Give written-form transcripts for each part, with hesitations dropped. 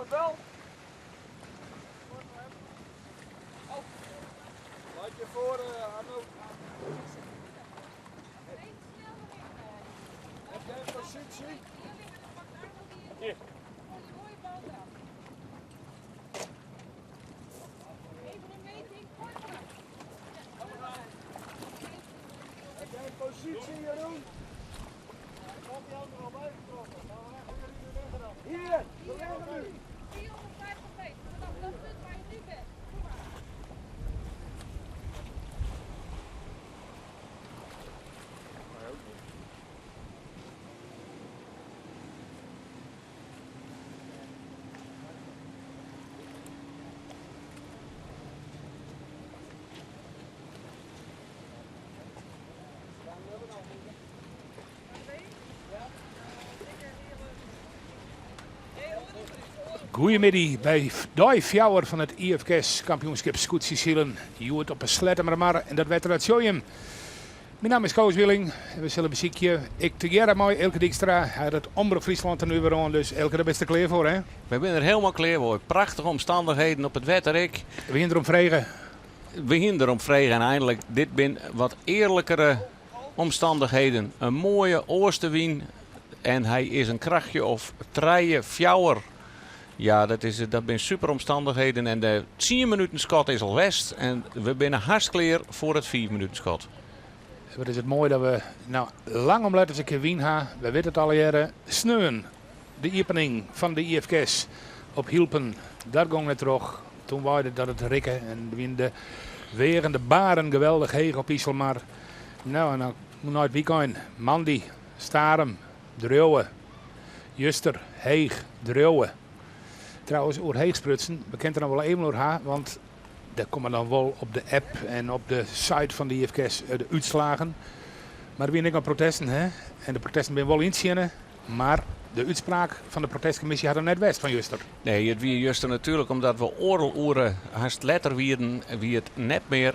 Koe it wel? Laat je voor, Arno. Heb jij een positie? Hier. Heb jij een positie, Jeroen? Hier, we liggen nu. 450 meter, vanaf dat punt waar je nu bent. Kom maar. Goeiemiddei by dei fjouwer fan it IFKS kampioenskip skûtsjesilen. Hjoed op 'e Sleattemermar en dat wetter dat sjogge jim. Myn namme is Koos Wieling en we sille besykje ik tegearre mei Eelke Dykstra. Hy hat it Omrop Fryslân tenu wer oan, dus Eelke, dêr bist der klear foar hè? Wy binne der helemaal klear foar. Prachtige omstandigheden op it wetter ek. We hiene derom frege. We hiene derom frege en eindelik, dit binne wat earlikere omstandigheden. In moaie oastewyn en hy is in krachtje of trije, fjouwer. Ja, dat is, dat binne super omstandigheden en de tsien minuten skot is al west en we binne hast klear foar it fiif minuten skot. Wat is it moai dat we no lang om let ris in kear wyn ha. We witte it allegearre. Sneon de iepening fan de IFKS op Hylpen. Dat gong net troch. Toen waaide it dat it rikke en wiene de weagen, de baren geweldich heech op Iselmar. No en dan nei it wykein, moandei, Starum, driuwe. Juster, Heech, driuwe. Trouwens, oer Heech sprutsen, we kinne it der noch wol even oer ha, want der komme dan wol op de app en op de site fan de IFKS de útslagen. Mar der wiene ek noch protesten, hè? En de protesten binne wol yntsjinne, mar de útspraak fan de protestkommisje hat der net west fan juster. Nee, it wie juster natuerlik omdat we oardel oere hast letter wienen, wie it net mear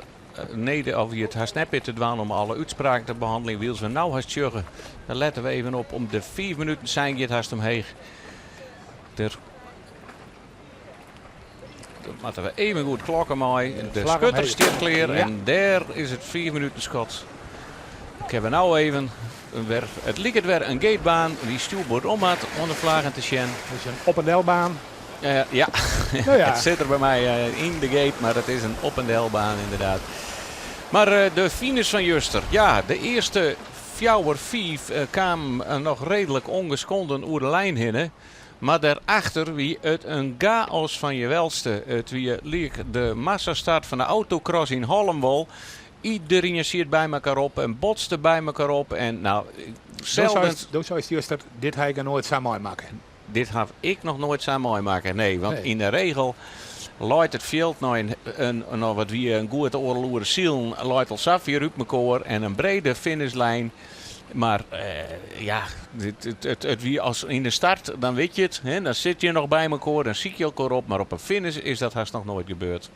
nedich of wie it hast net mear te dwaan om alle útspraken te behanneljen. Wylst we no hast sjogge, dan lette we even op om de fiif minuten sein giet hast omheech. Der dat moatte we even goed klokke mei. De skutter stiet klear en dêr is it fiif minuten skot. Ik ha no even wer, it liket wer in gatebaan dy't stjoerboard om hat oan de flaggen te sjen. Het is in op- en delbaan. Ja, Nou ja. het sit der by my yn de gate, mar it is in op- en delbaan ynderdaad. Mar de finish fan juster, ja, de earste fjouwer, fiif kamen noch reedlik ûngeskonden oer de lijn hinne. Mar dêrachter wie it in chaos fan je welste. It wie lyk de massastart fan de autocross yn Hollum wol. Iderien siet by mekoar op en botste by mekoar op. En nou, selden... Do seist juster, dit ha ik noch noait sa meimakke. Dit haw ik noch noait sa meimakke, nee. Want yn de regel leit it fjild nei in, no wat wie in goed oardel oere silen, leit al sa fier út mekoar en in brede finishlijn. Mar ja, it wie as yn de start, dan wit je it, hè, dan sit je noch by mekoar, dan sykje je elkoar op, mar op 'e finish is dat hast noch noait gebeurd.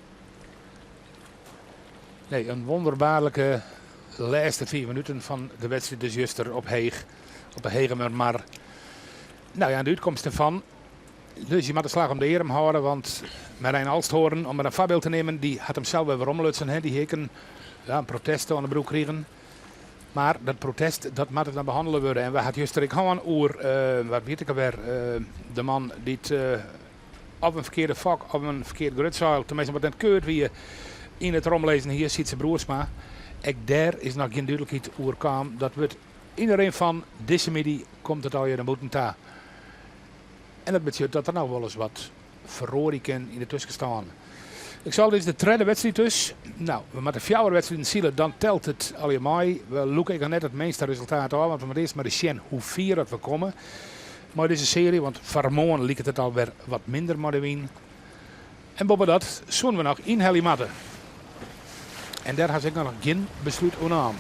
Nee, in wonderbaarlike lêste fiif minuten fan de wedstriid dus juster op Heech, op de Hegemermar. Nou ja, en de útkomst derfan. Dus je moatte de slach om de earm hâlde, want Marijn Alsthoorn, om mar in foarbyld te nimmen, dy hat himsels wer weromlutsen. Hè. Dy hie ek in, ja, in protest oan de broek krigen. Mar dat protest dat moat dan behannele wurde. En we hat juster ek hân oer, wat wie it ek alwer, de man dy't of in ferkearde fok of in ferkeard grutseil, teminsten wat net keurd wie, yn it romlizzen hie, Sytse Broersma. Ek dêr is noch gjin dúdlikheid oer kaam. Dat wurdt yn de rin fan dizze middei komt it allegear nei bûten ta. En dat betsjut dat der noch wolris wat feroarje kin yn de tuskenstân. Ik sei al, dit is de tredde wedstriid dus. No, we moatte fjouwer wedstriden sile, dan telt it allegear mei. We lûke ek noch net it minste resultaat ôf, want we moatte earst mar ris sjen hoe fier dat we komme mei dizze searje. Want foar moarn liket it alwer wat minder mei de wyn. En boppedat soene we noch ynhelje moatte. En dêr ha se ek noch gjin beslút oer naam.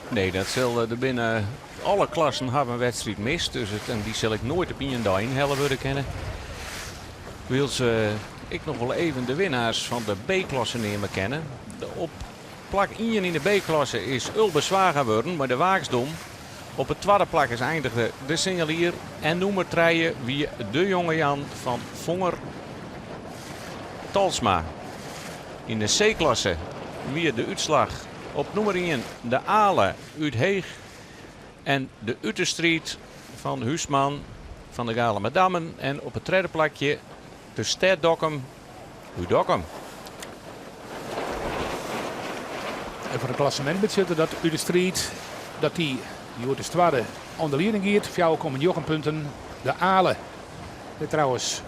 Nee, dat sil, der binne, alle klassen hawwe in wedstriid mist, dus it, en dy sil ek noait op ien dei ynhelle wurde kinne. Wylst ik noch wol even de winnaars fan de B-klasse neame kinne. Op plak ien yn de B-klasse is Ulbe Zwaga wurden mei de Waaksdom. Op it twadde plak is eindige de Singelier en nûmer trije wie de Jonge Jan fan Fonger Talsma. Yn de C-klasse wie de útslach op nûmer ien de Ale út Heech en de Uterstriid fan Huisman fan de Galamadammen en op it tredde plakje de Stêd Dokkum út Dokkum. En foar it klassemint betsjutte dat Uterstriid dat dy hjoed as twadde oan de lieding giet, 4,9 punten. De Ale, dêr't trouwens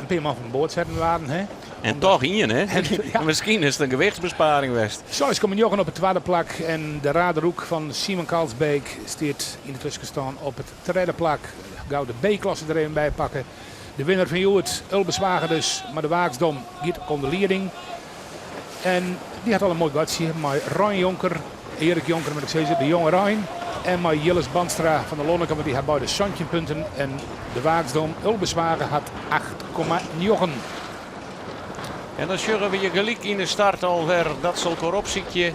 in pear man fan board setten waarden. Hè? En toch ien, hè? Ja. Miskien is it in gewichtsbesparing west. 6,9 op it twadde plak en de Raderoek fan Simon Kalsbeek stiet yn de tuskenstân op it tredde plak. Gau de B-klasse der even by pakke. De winner fan hjoed, Ulbe Zwager dus, mar de Waaksdom giet oan de lieding. En dy hat al in moai gatsje mei Rein Jonker, Erik Jonker moat ik sizze, de jonge Rein. En mei Jilles Bandstra fan de Lonneke, want dy hat beide 17 punten. En de Waaksdom, Ulbe Zwager, hat 8,9. En dan sjogge we je gelyk yn de start alwer dat se elkoar opsykje.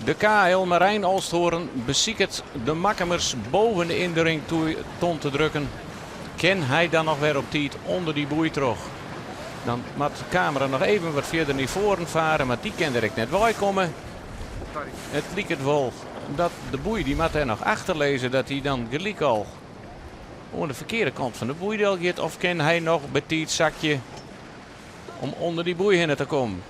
De KL Marijn Olsthoorn besiket de Makkumers boven de indrington te drukken. Kin hy dan noch wer op tiid ûnder dy boei troch? Dan moat de kamera noch even wat fierder nei foaren fare, mar dy kin der ek net weikomme. It liket wol dat de boei, dy moat dêr noch achter lizze, dat hy dan gelyk al oan de ferkearde kant fan de boei del giet. Of kin hy noch betiid sakje om ûnder dy boei hinne te kommen?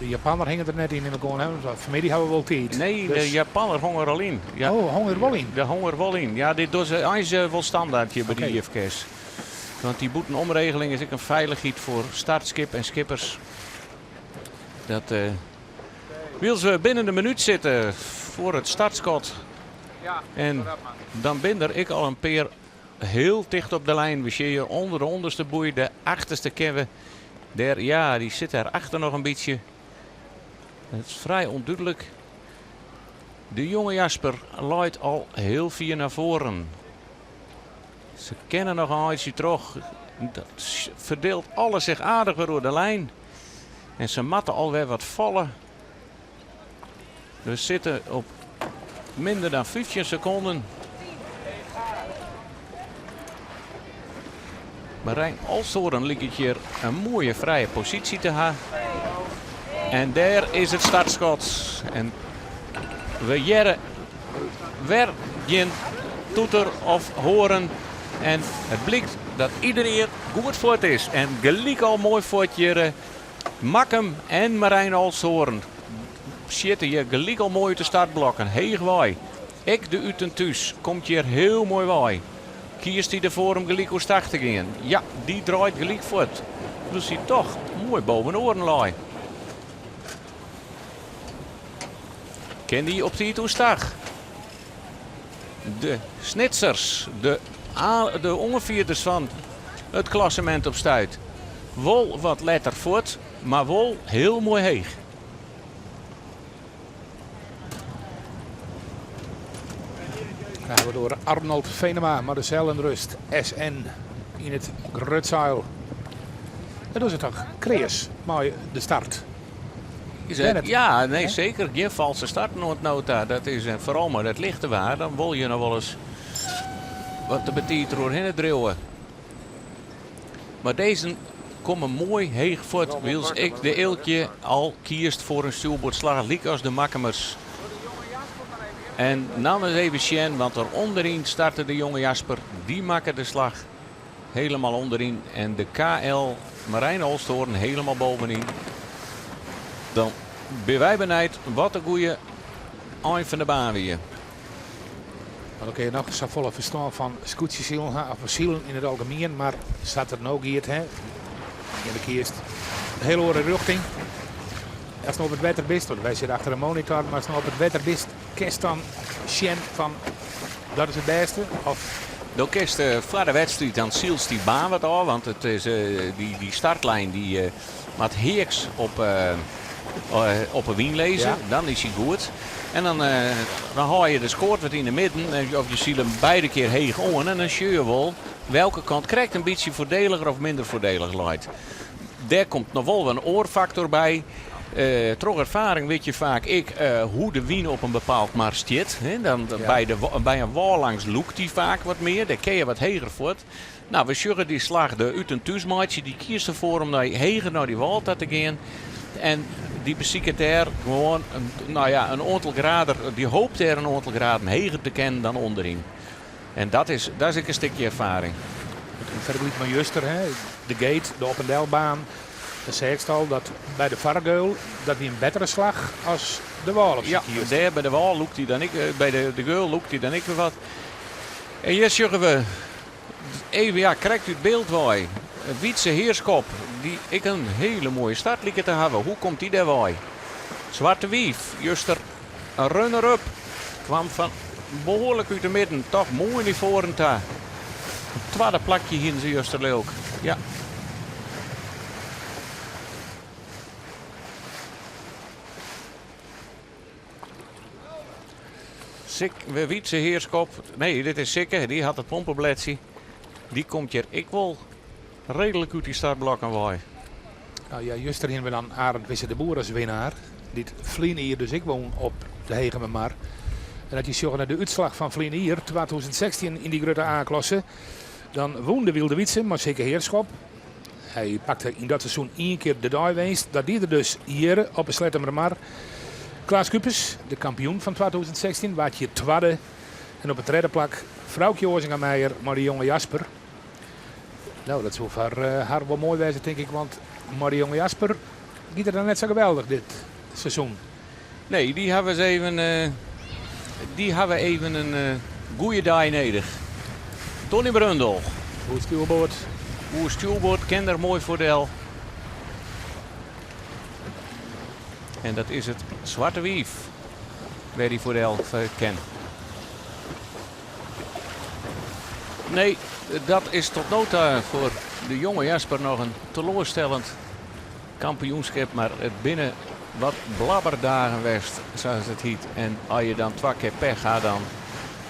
De Japanner hinget der net yn, nim ik oan, hè? Want fanmiddei hawwe we wol tiid. Nee, de Dus Japanner hong der al yn. Ja. Oh, hong der wol yn? De hong der wol yn. Ja, dit dogge se eins wol standaard hjir by de IFKS. Want dy bûtenomregeling is ek in feilichheid foar startskip en skippers. Dat wylst we binnen de minút sitte foar it startskot. En dan binne der ek al in pear Hiel ticht op de lijn. We sjogge ûnder de ûnderste boei, de achterste kinne we dêr, ja, dy sit dêr achter noch in bytsje. It is frij ûndúdlik. De jonge Jasper leit al hiel fier nei foaren. Se kinne noch in eintsje troch. Dat ferdielt alles sich aardich wer oer de lijn. En se moatte alwer wat falle. We sitte op minder dan 15 sekonden. Marijn Olsthoorn liket hjir in moaie frije posysje te ha. En dêr is it startskot. En we hearre wer gjin toeter of hoarn. En it blykt dat iderien goed fuort is. En gelyk al moai fuort hjir. Makkum en Marijn Olsthoorn sjitte hjir gelyk al moai út de startblokken. Heech wei. Ek de Ut en Thús komt hjir hiel moai wei. Kiest hy derfoar om gelyk oerstach te gean? Ja, dy draait gelyk fuort. Wylst hy toch moai boven de oaren lei. Kin dy op tiid oerstach? De Snitsers, de, de oanfierders fan it klassemint op stuit. Wol wat letter fuort, mar wol hiel moai heech. Dan hawwe we it oer Arnold Venema mei de Zellenrust SN yn it grutseil. Dat is it toch kreas mei de start. Ja, nee, seker. Gjin falske starten oant no ta. Dat is en foaral mei dat lichte waar, dan wol je noch wolris wat te betiid deroerhinne driuwe. Mar dizze komme moai heech fuort, wylst ek de Eelkje al kiest foar in stjoerboardslach, lykas de Makkumers. En dan ris even sjen, want der ûnderyn starte de jonge Jasper. Dy makke de slach helemaal ûnderyn en de KL Marijn Olsthoorn helemaal bovenyn. Dan binne wy benijd wat de goede ein fan de baan wie. Want dan kinne je noch safolle ferstân fan skûtsjesilen ha, of fan silen yn it algemien, mar sa't it no giet, hè, je kiest in hiel oare rjochting. Ast no op it wetter bist, want wy sitte achter in monitor, mar ast no op it wetter bist, kinst dan sjen fan dat is it bêste? Of Do kinst foar de wedstriid dan sylst dy baan wat ôf, want it is dy startlijn dy moat heaks op op 'e wyn lizze, dan is hy goed. En dan dan hâld je de skoat wat yn de midden of je sile him beide kear heech oan en dan sjogge je wol welke kant krekt in bytsje foardeliger of minder foardelich leit. Dêr komt noch wol in oar faktor by. Troch erfaring wit je faak ek hoe de wyn op in bepaald mar stiet. Dan Ja. by, de, by in wâl langs lûkt dy faak wat mear. Dêr kin je wat heger fuort. Nou, we sjogge dy slach de út en thús meitsje. Dy kiest derfoar om nei heger nei dy wâl ta te gean. En dy besiket dêr gewoan in, nou ja, in oantal graden, dy hopet dêr in oantal graden heger te kinnen dan ûnderyn. En dat is, dat is ek in stikje erfaring. In fergelyk mei juster, hè, de gate, de op en delbaan. Dan seachst al dat by de fargeul, dat wie in bettere slach as de wâl op Ja, syn juster. dêr by de wâl lûkt hy dan ek, by de, de geul lûkt hy dan ek wer wat. En hjir sjogge we even, ja, krekt út byld wei. Wytse Heerschop, dy't ek in hiele moaie start liket te hawwen. Hoe komt dy dêr wei? Swarte Wief, juster in runner-up, kwam fan behoarlik út de midden. Toch moai nei foaren ta. In twadde plakje hienen se juster leau 'k. Ja. Sik, Wytse Heerschop. Nee, dit is Sikke. Dy hat it pompeblêdsje. Dy komt hjir ek wol reedlik út dy startblokken wei. Nou ja, juster hienen we dan Arend Wisse de Boer as winnaar. Dy't ferline jier dus ek wûn op de Hegemermar. En as je sjogge nei de útslach fan ferline jier, 2016 yn dy grutte A-klasse, dan wûn de Wylde Wytse mei Sikke Heerschop. Hy pakte yn dat seizoen ien kear de deiwinst. Dat die er dus hjir op de Sleattemermar. Klaas Kupers, de kampioen fan 2016, waard hjir twadde. En op it tredde plak Froukje Oazinga-Meijer mei de jonge Jasper. Nou, dat soe foar har wol moai wêze, tink ik, want mei de jonge Jasper giet it dan net sa geweldich dit seizoen. Nee, dy hawwe ris even, dy hawwe even in goede dei nedich. Tony Brundel. Oer stjoerboard. Oer stjoerboard kin der moai foar del. En dat is it Swarte Wief wêr dy foar del kin. Nee, dat is tot no ta foar de jonge Jasper noch in teloarstellend kampioenskip. Mar it binne wat blabberdagen west, sa as it hiet. En as je dan twa kear pech ha, dan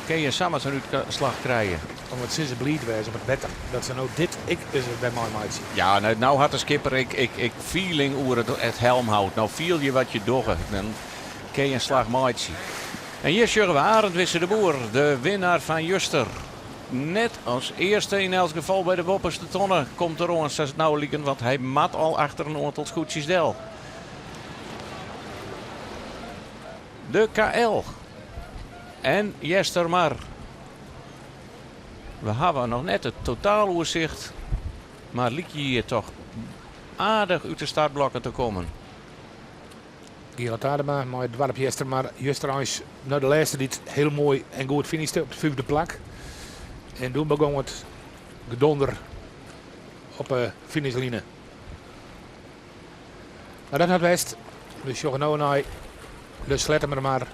kin je samar sa'n útslach krije. Om wat sizze bliid wêze op it wetter dat se no dit ek ris wer meimeitsje. Ja, no, no hat de skipper ek, ek, ek feeling oer it, it helmhout. No fiel je wat je dogge. Dan kin je in slach meitsje. En hjir sjogge we Arend Wisse de Boer, de winnaar fan juster. Net as earste yn elts gefal by de boppeste tonne komt er oan, sa't it no liket, want hy moat al achter in oantal skûtsjes del. De KL en Eastermar. We hawwe noch net it totaaloersicht, mar lykje hjir toch aardich út de startblokken te kommen. Geale Tadema mei it doarp Eastermar juster eins no de lêste dy't hiel moai en goed finishte op it fyfde plak. En doe begong it gedonder op de finishline. Mar dat hat west. We sjogge no nei de Sleattemermar.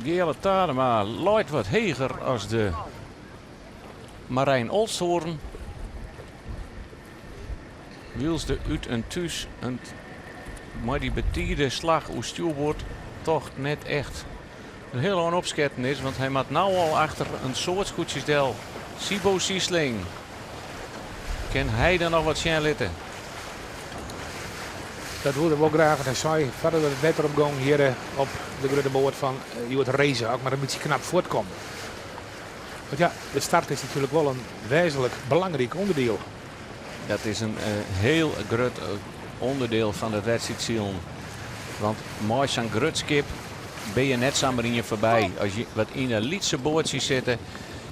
Geale Tadema leit wat heger as de Marijn Olsthoorn. Wylst de út en thús in mei dy betide slach oer stjoerboard toch net echt in hiel ein opsketten is, want hy moat no al achter in soad skûtsjes del. Siebo Siesling, kin hy dan noch wat sjen litte? Dat woe er wol graach, want hy sei foardat it wetter opgong hjir op de grutte boat fan hjoed race, as ik mar in bytsje knap fuortkom. Want ja, de start is natuerlik wol in wêzentlik belangryk ûnderdiel. Dat is in hiel grut ûnderdiel fan it wedstriidsilen. Want mei sa'n grut skip bin je net samar ien foarby. As je wat yn in lytse boatsje sitte,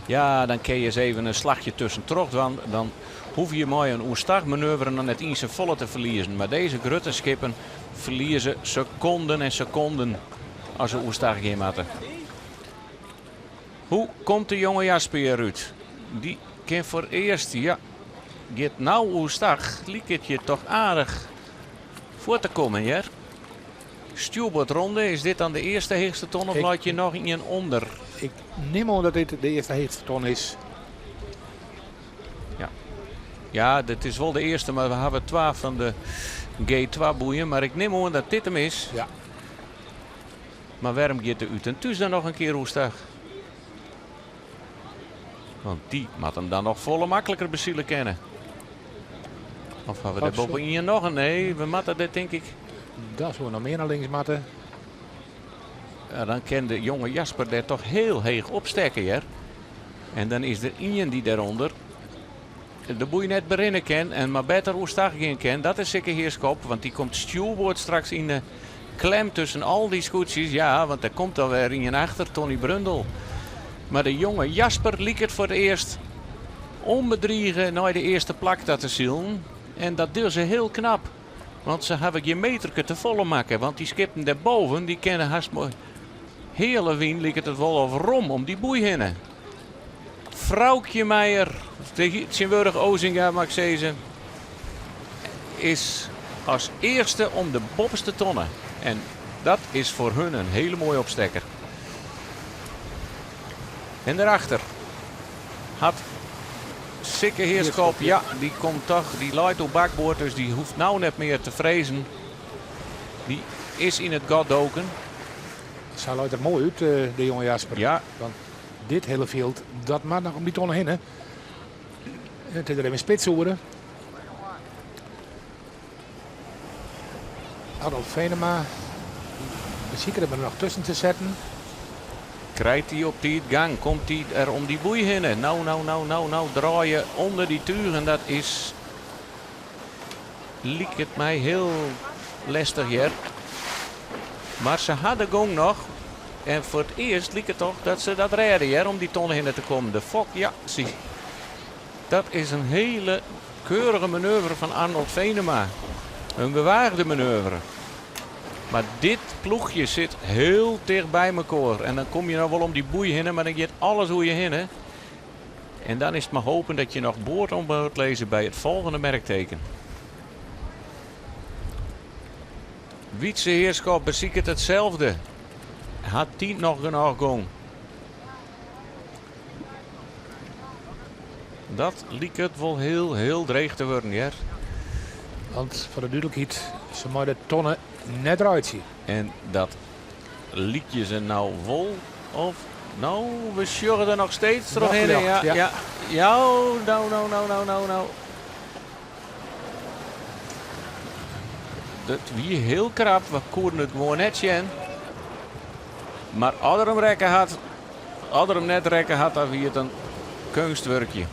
ja, dan kinne je ris even in slachje tuskentroch dwaan. Dan hoege je mei in oerstachmanoeuvre noch net iens safolle te ferliezen. Mar dizze grutte skippen ferlieze sekonden en sekonden as se oerstach gean moatte. Hoe komt de jonge Jasper hjirút? Dy kin foar earst, ja, giet no oerstach. Liket hjir toch aardich foar te kommen, hear. Stjoerboardronde, is dit dan de earste heechste ton of leit hjir noch ien ûnder? Ik nim oan dat dit de earste heechste ton is. Ja. Ja, dit is wol de earste, mar we hawwe twa fan de G2 boeien. Mar ik nim oan dat dit him is. Ja. Mar wêrom giet de út en thús dan noch in kear oerstach? Want dy moat him dan noch folle makliker besile kinne. Of hawwe we der boppe ien noch in? Nee, we moatte dit tink ik. Daar soe noch mear nei links moatte. Ja, dan kin de jonge Jasper dêr toch hiel heech opstekke, hear. En dan is der ien dy't dêrûnder de boei net berinne kin en mar better oerstach gean kin. Dat is Sikke Heerschop, want dy komt stjoerboard straks yn de klem tusken al dy skûtsjes. Ja, want der komt alwer ien achter, Tony Brundel. Mar de jonge Jasper liket foar it earst ûnbedrige nei de earste plak ta te silen. En dat dogge se hiel knap. Want se hawwe gjin meterke te folle makke. Want dy skippen dêrboven dy kinne hast mei heale wyn liket it wol of rom om dy boei hinne. Froukje Meijer, tsjintwurdich Ozinga moat ik sizze, is as earste om de boppeste tonne. En dat is foar hun in hiele moaie opstekker. En dêrachter hat Sikke Heerschop, ja, dy komt toch, dy leit oer bakboard, dus dy hoecht no net mear te frezen. Dy is yn it gat doken. Sa leit der moai út, de jonge Jasper. Ja. Want dit hiele fjild, dat moat noch om dy tonne hinne. It is der even spitsoere. Adolf Venema besiket him der noch tusken te setten. Krijt hy op tiid gang? Komt hy der om dy boei hinne? No, no, no, no, no, draaie ûnder dy tugen, dat is liket my hiel lestich hjir. Mar se ha de gong noch. En foar it earst liket toch dat se dat rêde hear om dy tonne hinne te kommen. De fok, ja, zie. Dat is in hiele keurige manoeuvre fan Arnold Venema. In gewaagde manoeuvre. Mar dit ploechje sit hiel ticht by mekoar. En dan komme je noch wol om dy boei hinne, mar dan giet alles oer je hinne. En dan is it mar hopen dat je noch board oan board lizze by it folgjende merkteken. Wytse Heerschop besiket itselde. Hat dy noch genôch gong? Dat liket wol hiel, hiel dreech te wurden, hear. Want foar de dúdlikheid, se mei de tonne net reitsje. En dat lykje se no wol of no, we sjogge der noch steeds trochhinne. Ja, ja. Ja, ja, no, no, no, no, no, no. Dat wie hiel krap, we koenen it gewoan net sjen. Mar as er him rekke hat, as er him net rekke hat, dan wie it in keunstwurkje.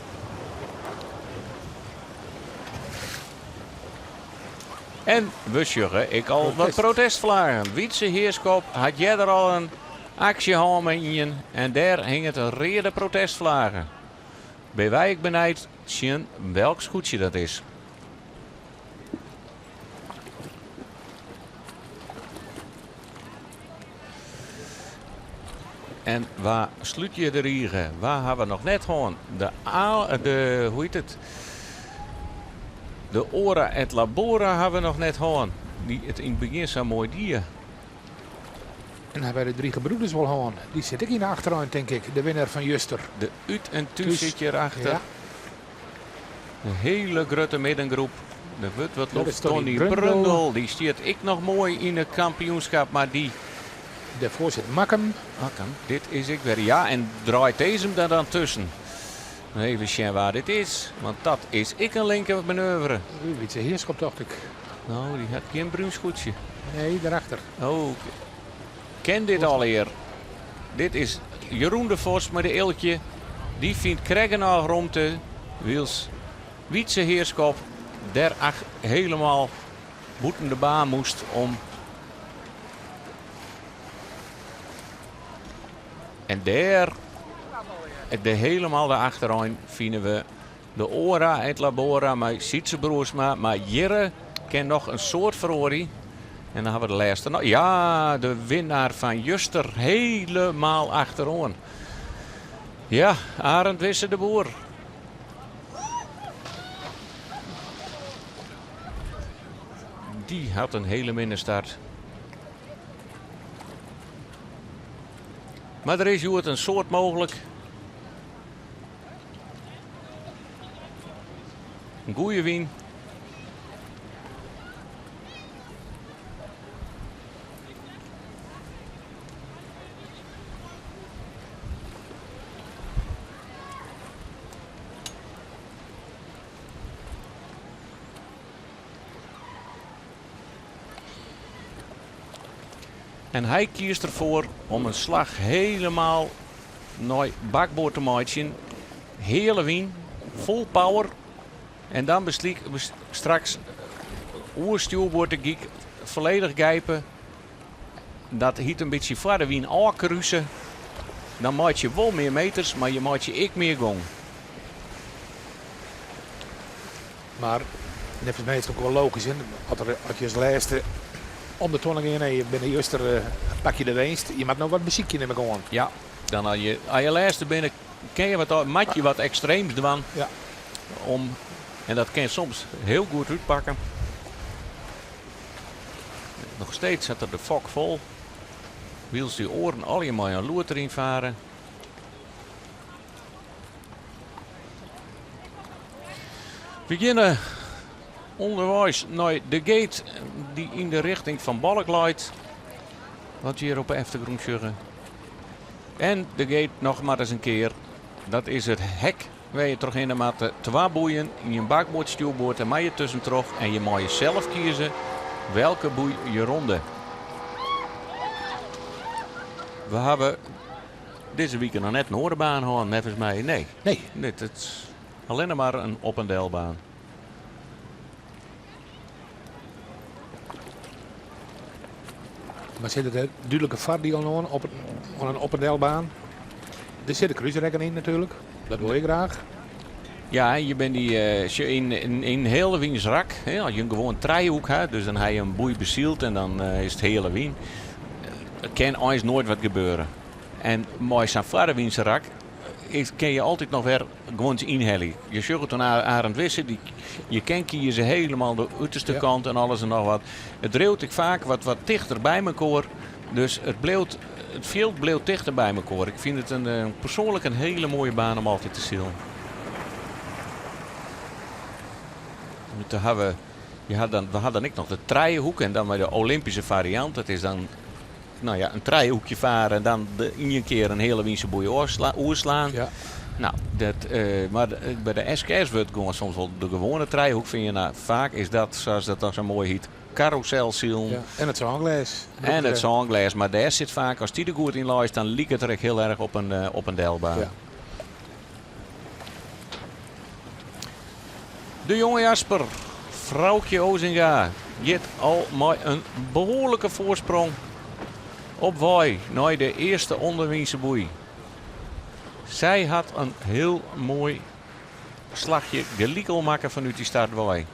En we sjogge ek al wat protestflaggen. Wytse Heerschop hat earder al in aksje hân mei ien en dêr hinget in reade protestflage. Binne wy ek benijd tsjin welk skûtsje dat is. En wa slút hjir de rige? Wa ha we noch net hân? De, de hoe hjit it? De Ora et Labora ha we noch net hân. Dy't it yn it begjin sa moai die. En ha wy de Drie Gebroeders wol hân? Dy sit ek yn de achterein, tink ik. De winner fan juster. De Ut en Thús sit hjir achter. Ja. In hiele grutte middengroep. Der wurdt wat Dat is loft. Tony Tony Brundel. Brundel, dy stiet ek noch moai yn it kampioenskip, mar dy... Dêrfoar sit Makkum. Makkum, dit is ek wer. Ja, en draait dizze him der dan tusken. Even sjen wa dit is, want dat is ek in linker manoeuvre. Wytse Heerschop, tocht ik. No, dy hat gjin brún skûtsje. Nee, daarachter. Oh, ken dit allegear. Dit is Jeroen de Vos mei de Eeltje. Dy fynt krekt genôch romte, wylst Wytse Heerschop dêr ach helemaal bûten de baan moast om. En dêr, de helemaal de achterein, fine we de Ora et Labora mei Sytse Broersma. Mar hjirre kin noch in soad feroarje. En dan ha we de lêste noch. Ja, de winnaar fan juster helemaal achteroan. Ja, Arend Wisse de Boer. Dy hat in hiele minne start. Mar der is hjoed in soad mooglik. In goede wyn. En hy kiest derfoar om in slach helemaal nei bakboard te meitsjen. Heale wyn, full power. En dan straks oer stjoerboard de gyk folledich gijpe. Dat hyt in bytsje foar de wyn ôfkruse. Dan meitsje je wol mear meters, mar je meitsje ek mear gong. Mar neffens my is it ek wol logysk, hè? As je as lêste om de tonne gean en je binne juster pak je de winst, je moat no wat besykje nim ik oan. Ja, dan as je, as je lêste binne, kin je wat, moat je wat ekstreems dwaan. Ja. Om, en dat kin soms hiel goed útpakke. Noch steeds hat er de fok fol. Wylst dy oaren allegear mei in loert deryn fare. We geane ûnderweis nei de gate dy't yn de rjochting fan Balk leit. Wat je hjir op de eftergrûn sjogge. En de gate noch mar ris in kear. Dat is it hek wêr je trochhinne moatte. Twa boeien, ien bakboard, stjoerboard en mei je tuskentroch. En je meie sels kieze welke boei je ronde. We hawwe dizze wike noch net in oare baan hân, neffens my. Nee. Nee. Nee, it is allinne mar in op en delbaan. Mar sit der dúdlike foardielen oan op oan in op en delbaan? Der sitte krúsrekken yn natuerlik. Dat wol je graach. Ja, je binne dy yn in heale wyn rak. As je in gewoan trijehoek ha, dus dan ha je in boei besyld en dan is it heale wyn. Der kin eins noait wat gebeure. En mei sa'n foarewynse rak kin je altyd noch wer gewoan ynhelje. Je sjogge it oan Arend Wisse, dy, je kin kieze helemaal de uterste kant en alles en noch wat. It driuwt ek faak wat, wat tichter by mekoar. Dus it bliuwt, it fjild bliuwt tichter by mekoar. Ik fyn it in, eh, persoanlik in hiele moaie baan om altyd te silen. Te hawwe, je ha dan, we ha dan ek noch de trijehoek en dan mei de Olympyske fariant. Dat is dan no ja, in trijehoekje fare en dan de ien kear in heale wynse boei oerslaan. Ja. No, dat, eh, mar by de SKS wurdt gewoan soms wol de gewoane trijehoek fearn. No, faak is dat, sa't dat dan sa moai hyt, karûselsilen. Ja, en it sânglês. En it sânglês, mar dêr sit faak, as dy der goed yn leist, dan liket er ek hiel erch op in, eh, op in delbaan. Ja. De jonge Jasper, Froukje Ozinga, giet al mei in behoarlike foarsprong op wei nei de earste ûnderwynse boei. Sy hat in hiel moai slachje gelyk al makke fanút dy start wei.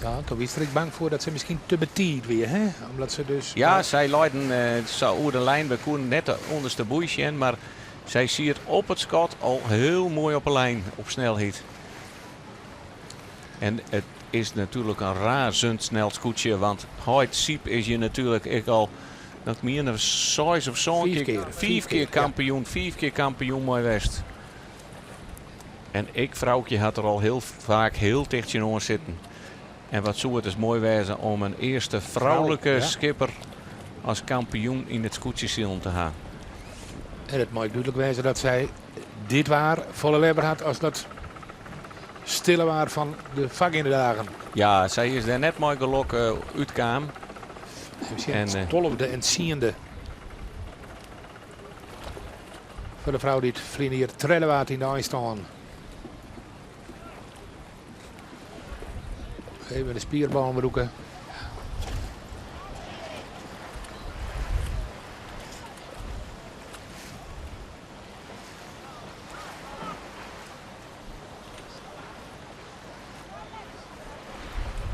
Ja, toen wie er ek bang foar dat se miskien te betiid wie, hè? Omdat se dus... Ja, sy leiden eh, sa oer de lijn. We koenen net de ûnderste boei sjen, mar sy siet op it skot al hiel moai op 'e lijn, op snelheid. En it is natuerlik in razendsnel skûtsje, want heit Syb is hjir natuerlik ek al, dat miene seis of sân Fiif kear, kear. fiif kear ja. kampioen, fiif kear kampioen mei west. En ek Froukje hat der al hiel faak hiel ticht tsjinoan sitten. En wat soe it ris moai wêze om in earste froulike ja. skipper as kampioen yn it skûtsjesilen te ha. En it mei dúdlik wêze dat sy dit waar folle leaver hat as dat stille waar fan de foargeande dagen. Ja, sy is dêr net mei gelok uh, útkaam. En, uh, 12e en tsiende. Foar de frou dy't ferline jier tredde waard yn de einstân. Even de spierballen brûke.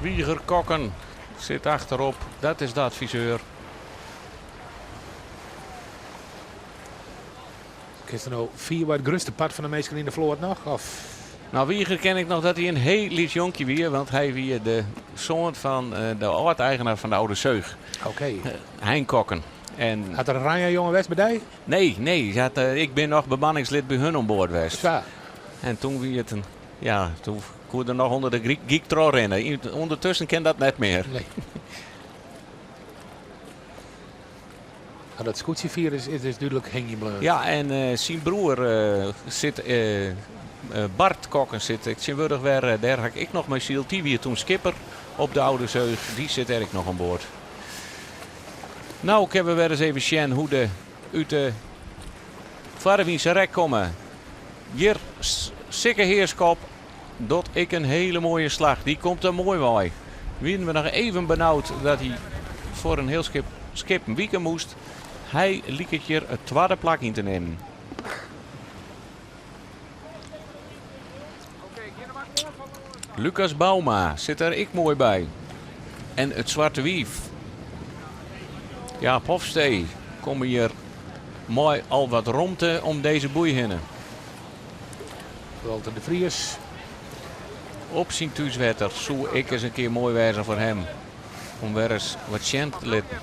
Wieger Kokken sit achterop. Dat is de adviseur. Kinst der no fier it grutste part fan de minsken yn de float noch? Of? No, Wieger ken ik noch dat hy in hiel lyts jonkje wie, want hy wie de soan fan eh, de âld-eigener fan de Oude Zeug, Oké. Hein Kokken. En Hat der in Ranja jonge west by dy? nee, nee, hy hat, eh, ik bin noch bemanningslid by hun oan board west. Sa. En toen wie it in, ja, toen koe er noch ûnder de Gryk gyk trochrinne. Ûndertusken kin dat net mear. Nee. Maar dat skûtsjefirus is dus dúdlik hingjen bleaun. Ja, en eh, syn broer eh, sit, eh, Bart Kokken sit ek tsjintwurdich wer. dêr ha ik ek noch mei syld. Dy wie toen skipper op de Oude Zeug. Dy sit dêr ek noch oan board. No kinne we wer ris even sjen hoe de út de foarwynse rek komme. Hjir Sikke Heerschop docht ek in hiele moaie slach. Dy komt der moai wei. Wienen we noch even benaud dat hy foar in hiel skip skippen wike moast. Hy liket hjir it twadde plak yn te nimmen. Lucas Bouma sit der ek moai by. En it Swarte Wief. Jaap Hofstee komme hjir mei al wat romte om dizze boei hinne. Walter de Vries. Op syn thúswetter soe ek ris in kear moai wêze foar him om wer ris wat sjen te litten.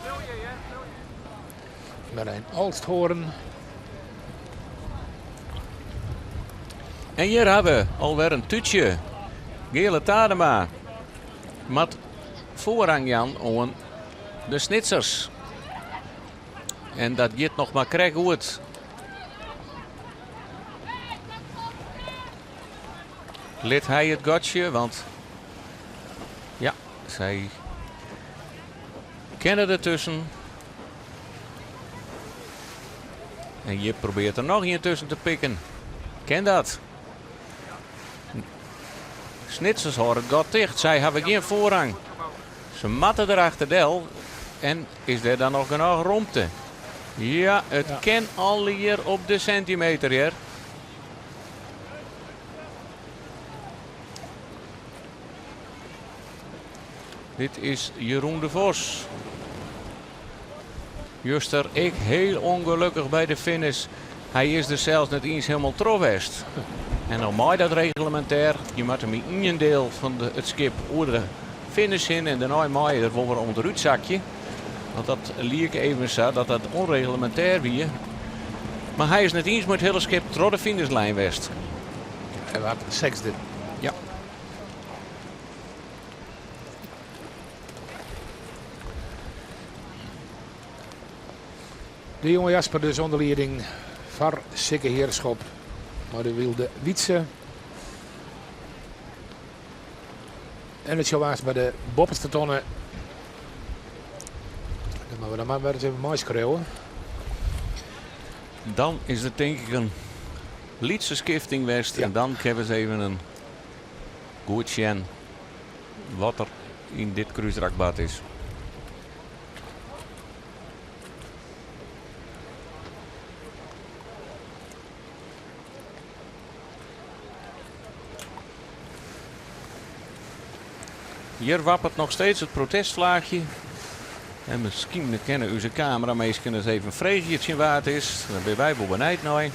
Marijn Olsthoorn. En hjir ha we alwer in tútsje. Geale Tadema moat foarrang jaan oan de Snitsers. En dat giet noch mar krekt goed. Lit hy it gatsje, want ja, sy kinne dertusken. En hjir probearret er noch ien tusken te pikken. Kin dat? Snitsers hâlde it gat ticht. Sy hawwe gjin foarrang. Se moatte der achterdel. En is der dan noch genôch romte? Ja, it Ja. kin allegear op de sintimeter hjir. Dit is Jeroen de Vos. Juster ek hiel ûngelokkich by de finish. Hy is der sels net iens hielendal troch west. En no mei dat reglemintêr, je moatte mei ien diel fan de, it skip oer de finish hinne en dêrnei mei je der wol wer ûnderút sakje. Want dat liek even sa dat dat ûnreglemintêr wie. Mar hy is net iens mei it hiele skip troch de finishlijn west. Hy waard sechsde. Ja. De jonge Jasper dus ûnder lieding foar Sikke Heerschop mei de Wylde Wytse. En it sil aanst by de boppeste tonne. Dan moatte we dan mar wer ris even meiskriuwe. Dan is der tink ik in lytse skifting west. Ja. En dan kinne we ris even in goed sjen wat der yn dit krúsrak bard is. Hjir wapperet noch steeds it protestflaachje. En miskien kinne ús kameraminsken ris even freegje tsjin wa't it is. Dêr binne wy wol benijd nei.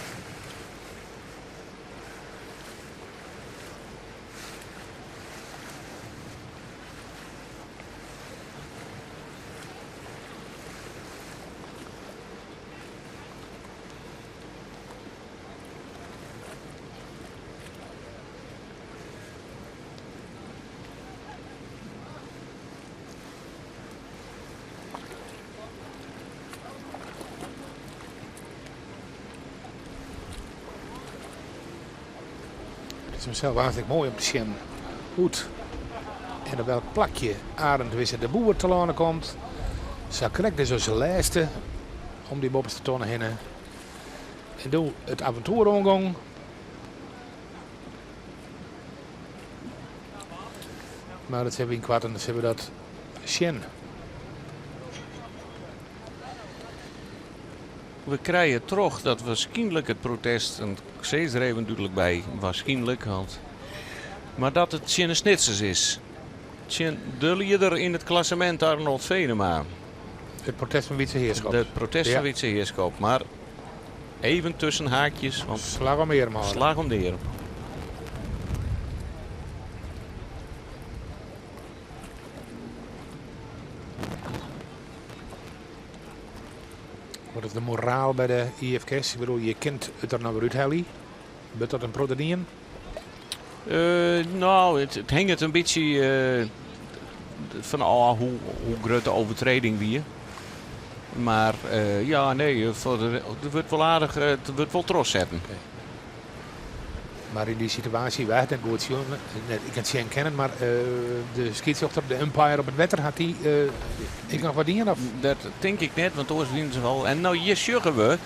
It is himsels hartstikke moai om te sjen hoe't en op welk plakje Arend Wisse de Boer telâne komt. Sa krekt dus as lêste om dy boppeste tonne hinne. En doe it aventoer oangong. Mar dat sille we ynkoarten sille we dat sjen. We krije troch dat waarskynlik it protest, en ik sis der even dúdlik by, waarskynlik, want, mar dat it tsjin de Snitsers is. Tsjin de lieder yn it klassemint Arnold Venema. It protest fan Wytse Heerschop. It protest Ja. fan Wytse Heerschop. Mar even tusken haakjes, want Slach om earm hâlde. slach om de earm. Wat is de moraal by de IFKS? Ik bedoel, je kunt it der no wer úthelje. Wurdt dat in protte dien? No, it hinget in bytsje fan ôf hoe grut de overtreding wie. Mar ja, nee, der wurdt wol aardich, der wurdt wol trochsetten. Mar yn dy situaasje, wy ha it net goed sjoen, net, ik net sjen kinnen, mar de skiedsrjochter, de umpire op it wetter, hat dy ek noch wat dien? Of? Dat tink ik net, want oars wienen se al. En no hjir sjogge we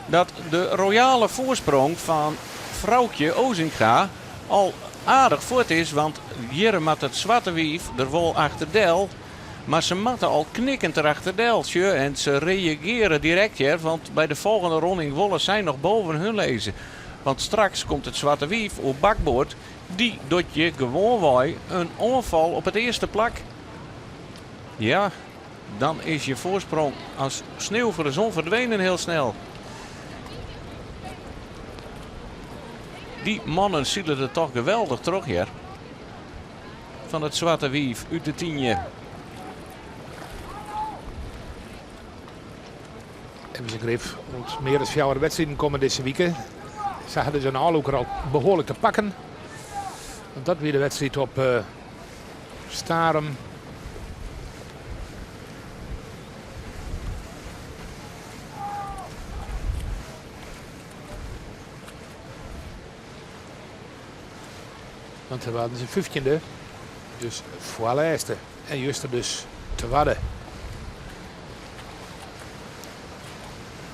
dat de royale foarsprong fan Froukje Ozinga al aardich fuort is, want hjir moat it swarte wiif der wol achterdel. Mar se moatte al knikkend derachterdel, sjoch, en se reagearje direkt hear, want by de folgjende ronding wolle sy noch boven hun lizze. Want straks komt it swarte wiif oer bakboard, dy docht je gewoanwei in oanfal op it earste plak. Ja, dan is je foarsprong as sneeuw voor de zon verdwenen heel snel. Dy mannen sile der toch geweldich troch hear. Fan it swarte wiif út de Tynje. Even se grif, want mear as fjouwer wedstriden komme dizze wike. Sa ha dus in ôflûker al behoarlik te pakken. Want dat wie de wedstriid op uh, Starum. Want se waarden se fyftjinde, dus foarlêste. En juster dus twadde.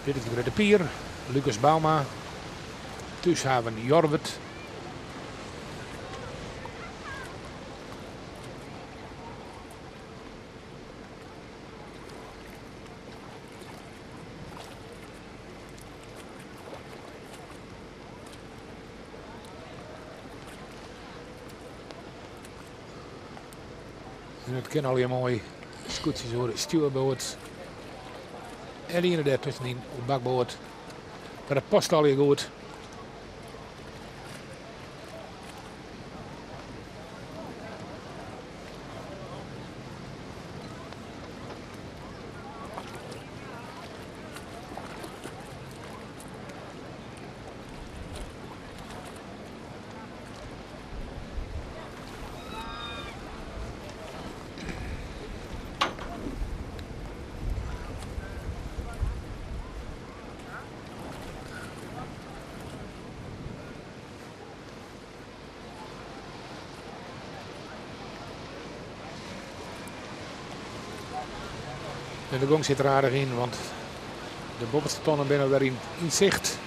Dit is de Grutte Pier, Lucas Bouma, Thúshaven Jorwert. En it kin allegear moai. Skûtsjes oer stjoerboard. En de iene dêr tuskenyn oer bakboard. Mar dat past allegear goed. En de gong sit der aardich yn, want de boppeste tonnen binne wer yn sicht.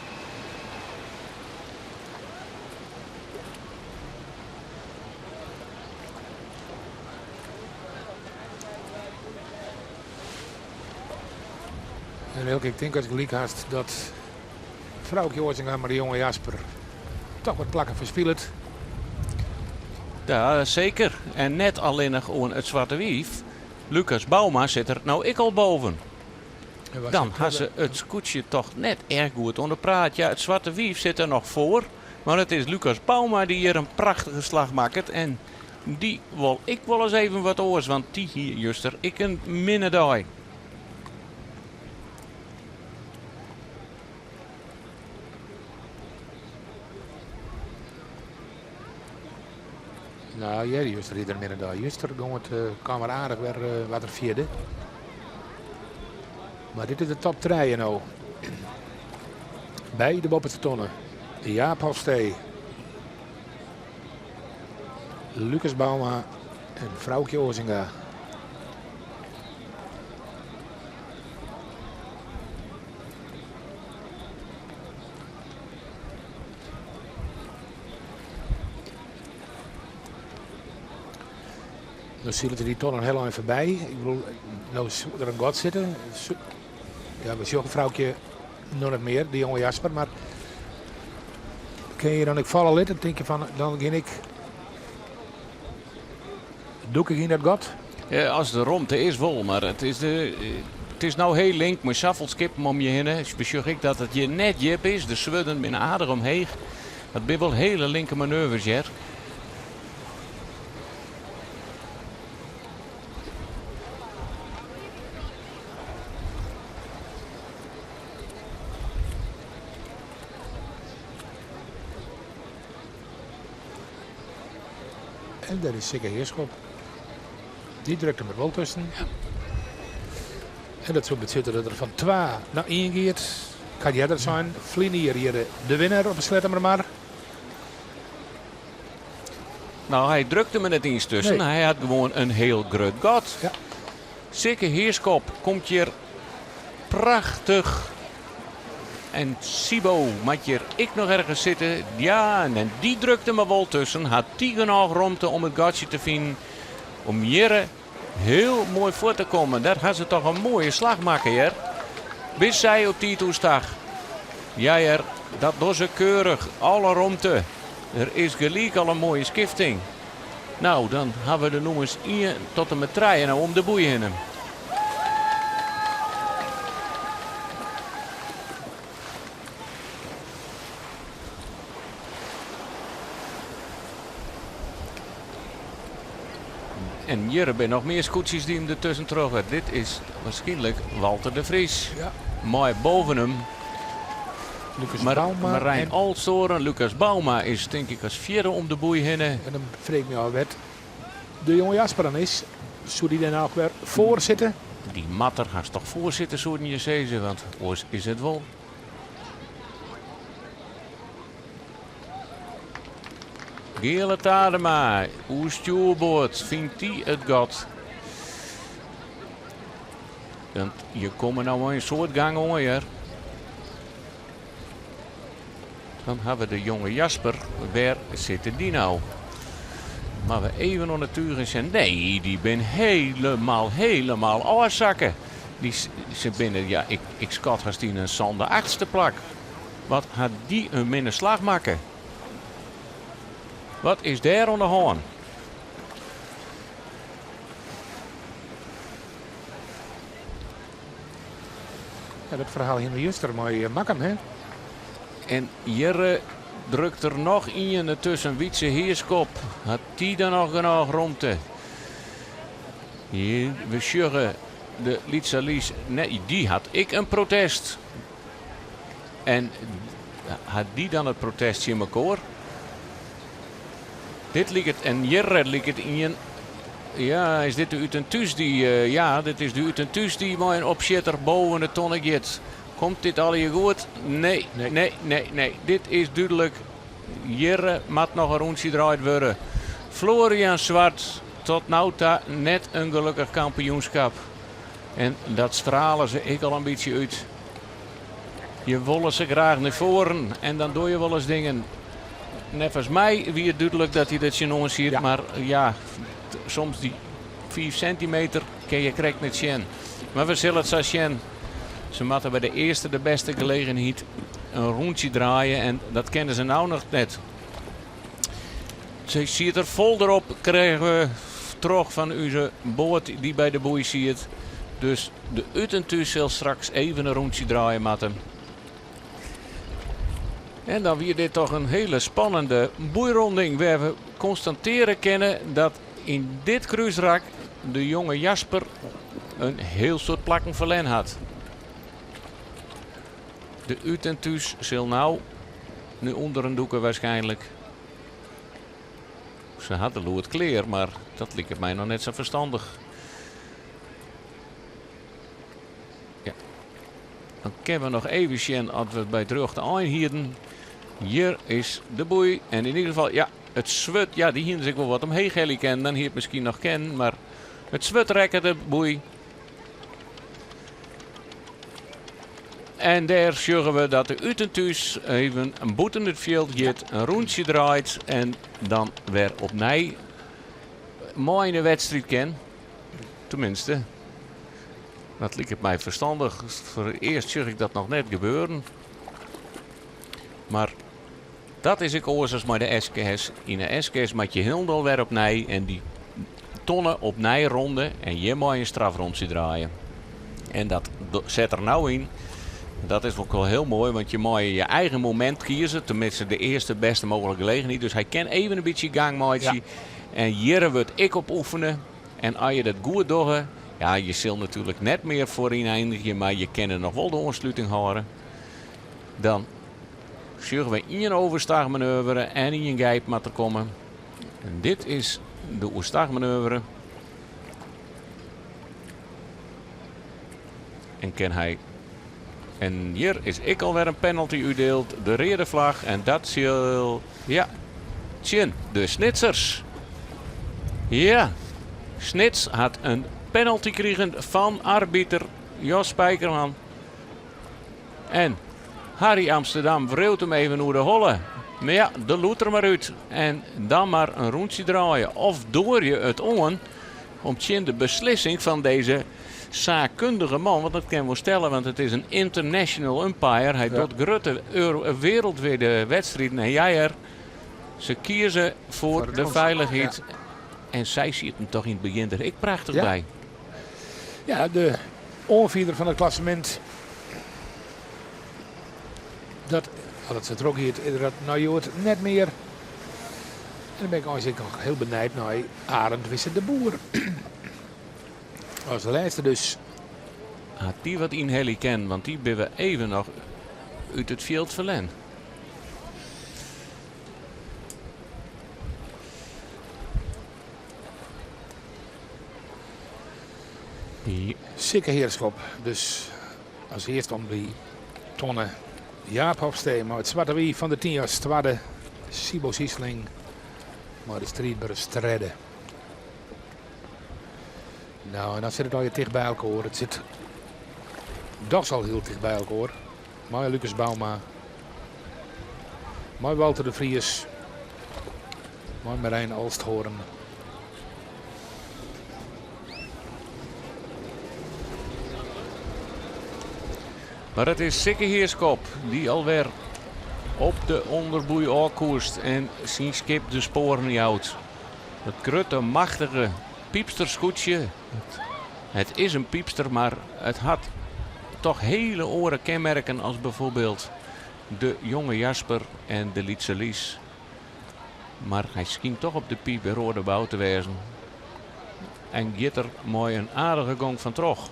En Eelke, ik tink ast gelyk hast dat Froukje Ozinga mei de jonge Jasper toch wat plakken ferspilet. Ja, seker. En net allinnich oan it Swarte Wief. Lucas Bouma sit der no ek al boven. Dan ha se it skûtsje toch net erch goed oan de praat. Ja, it Swarte Wief sit der noch foar. Mar it is Lucas Bouma dy't hjir in prachtige slach makket. En dy wol ek wolris even wat oars, want dy hie juster ek in minne dei. Nou ja, juster hie er in minne dei. Juster gong it uh, kaam er aardich wer uh, wat er fjirde. Mar dit is de top trije no. By de boppeste tonne. Jaap Hofstee. Lucas Bouma en Froukje Ozinga. No silet dy tonnen hiel ein foarby. Ik bedoel, no soe der in gat sitte. Ja, we sjogge Froukje noch net mear, de jonge Jasper, mar kin je dan ek falle litte? Tink je fan, dan gean ik dûk ik yn dat gat? Ja, as der romte is wol, mar it is, de, it is no hiel link mei safolle skippen om je hinne. We sjogge ek dat it hjir net djip is. De swurden binne aardich omheech. Dat binne wol hiele linke manoeuvres hjir. En dêr is Sikke Heerschop. Dy drukt him der wol tusken. En dat soe betsjutte dat er fan twa nei ien giet. Ik ha earder sein, ferline jier hjir de winner op de Sleattemermar. Nou, hy drukte me net iens tusken. Nee. Hy hat gewoan in hiel grut gat. Ja. Sikke Heerschop komt hjir prachtich. En Sibo moat hjir ek noch ergens sitte. Ja, en dy drukt him der wol tusken. Hat dy genôch romte om it gatsje te finen. Om hjir hiel moai foar te kommen. Dêr ha se toch in moaie slach makke, hear. Wist sy op tiid oerstach. Ja, hear, dat dogge se keurich. Alle romte. Der is gelyk al in moaie skifting. Nou, dan ha we de nûmers ien tot en met trije no om de boei hinne. En hjir binne noch mear skûtsjes dy't him dertusken troch. Dit is waarskynlik Walter de Vries. Ja. Mei boven him Lucas Mar Bouma. Marijn En, Olsthoorn. Lucas Bouma is tink ik as fjirde om de boei hinne. en dan freegje ik my ôf wêr't de jonge Jasper dan is. Soe dy dêr nou wer foar sitte? Dy moat der hast toch foar sitte, soenen je sizze, want oars is it wol. Geale Tadema, oer stjoerboard, fynt dy it gat. Want je komme no in soad gang oan, hear. Dan ha we de jonge Jasper. Wêr sitte dy no? Mar we even oan de tugen sjen. Nee, dy bin helemaal, helemaal ôfsakke. Dy, se binne, ja, ik skat hast yn in sânde, achtste plak. Wat hat dy in minne slach makke? Wat is dêr oan de hân? Ja, dat ferhaal hiene we juster mei Makkum, hè? En hjir drukt der noch ien tusken. Wietse Heerschop. Hat dy dan noch genôch romte? Hjir, we sjogge de Lytse Lies. Nee, dy hat ek in protest. En hat dy dan it protest tsjin mekoar? Dit liket, en hjir liket ien. Ja, is dit de Ut en Thús dy, ja, dit is de Ut en Thús dy mei in opsjitter boven de tonne giet. Komt dit allegear goed? Nee, Nee. nee, nee, nee. Dit is dúdlik. Hjir moat noch in rûntsje draaid wurde. Florian Zwart, tot no ta net in gelokkich kampioenskip. En dat strale se ek al in bytsje út. Je wolle se graach nei foaren en dan dogge je wolris dingen. Neffens my wie it dúdlik dat hy der tsjinoan siet, Ja. mar ja, soms dy 5 sintimeter kin je krekt net sjen. Mar we sille it sa sjen. Se moatte by de earste de bêste gelegenheid in rûntsje draaie en dat kinne se no noch net. Se siet der fol derop, krigen we troch fan ús boat dy't by de boei siet. Dus de Ut en Thús sil straks even in rûntsje draaie moatte. En dan wie dit toch in hiele spannende boeironding wêr't we konstatearje kinne dat yn dit krúsrak de jonge Jasper in hiel soad plakken ferlern hat. De Ut en Thús sil no nu ûnder in dûke waarskynlik. Se hat de lûd klear, mar dat liket my noch net sa ferstannich. Ja. Dan kinne we noch even sjen as we by it rjochte ein hienen. Hjir is de boei. En yn ieder gefal, ja, it swurd, ja, dy hienen se ek wol wat omheech helje kinnen. Dan hie it miskien noch kinnen, mar it swurd rekke de boei. En dêr sjogge we dat de Ut en Thús even bûten it fjild giet, in rûntsje draait en dan wer opnij mei yn de wedstriid kin. Tenminste, dat liket my ferstannich. Foar it earst sjoch ik dat noch net gebeuren. Mar dat is ek oars as mei de SKS. Yn de SKS moat je hielendal wer opnij en dy tonne opnij ronde en hjir mei in strafrûntsje draaie. En dat set der no yn. Dat is ek wol hiel moai, want je meie je eigen momint kieze. Tenminste, de earste bêste mooglike gelegenheid. Dus hy kin even in bytsje gang meitsje. En hjir wurdt ek op oefene. En as je dat goed dogge, ja, je sil natuerlik net mear foaryn einigje, mar je kinne noch wol de oansluting hâlde. Dan sjogge we ien overstagmanoeuvre en ien gijp moat der komme. En dit is de oerstagmanoeuvre. En kin hy. En hjir is ek alwer in penalty útdield. De reade flagge. En dat sil. Ja, tsjin de Snitsers. Ja, Snits hat in penalty krigen fan arbiter Jos Spijkerman. En Harry Amsterdam wriuwt him even oer de holle. Mar ja, de lûd der mar út. En dan mar in rûntsje draaie. Of doar je it oan om tsjin de beslissing fan dizze saakkundige man, want dat kin wol stelle, want it is in international umpire. Hy docht grutte wereldwide wedstriden en jij er. Se kieze foar de feilichheid. En sy sieten toch yn it begjin der ek prachtich by. Ja, de oanfierder fan it klassemint. Dat, as it sa trochgiet, is dat nei hjoed net mear. En dan bin ik eins ek noch hiel benijd nei Arend Wisse de Boer. As lêste dus. Hat dy wat ynhelje kinnen, want dy binne we even noch út it fjild ferlern. Sikke Heerschop dus as earste om dy tonne. Jaap Hofstee mei it swarte wiif fan de Tynje as twadde. Siebo Siesling mei de striidberens tredde. Nou, en dan sit it allegear ticht by elkoar. It sit dochs al hiel ticht by elkoar. Mei Lucas Bouma. Mei Walter de Vries. Mei Marijn Olsthoorn. Mar it is Sikke Heerschop dy't alwer op de ûnderboei ôfkoerst en syn skip de spoaren jout. It grutte, machtige pypsterskûtsje. It is in pypster, mar it hat toch hiele oare kenmerken as byfoarbyld de jonge Jasper en de lytse Lies. Mar hy skynt toch op de piip by Roorda boud te wêzen en giet der mei in aardige gong fan troch.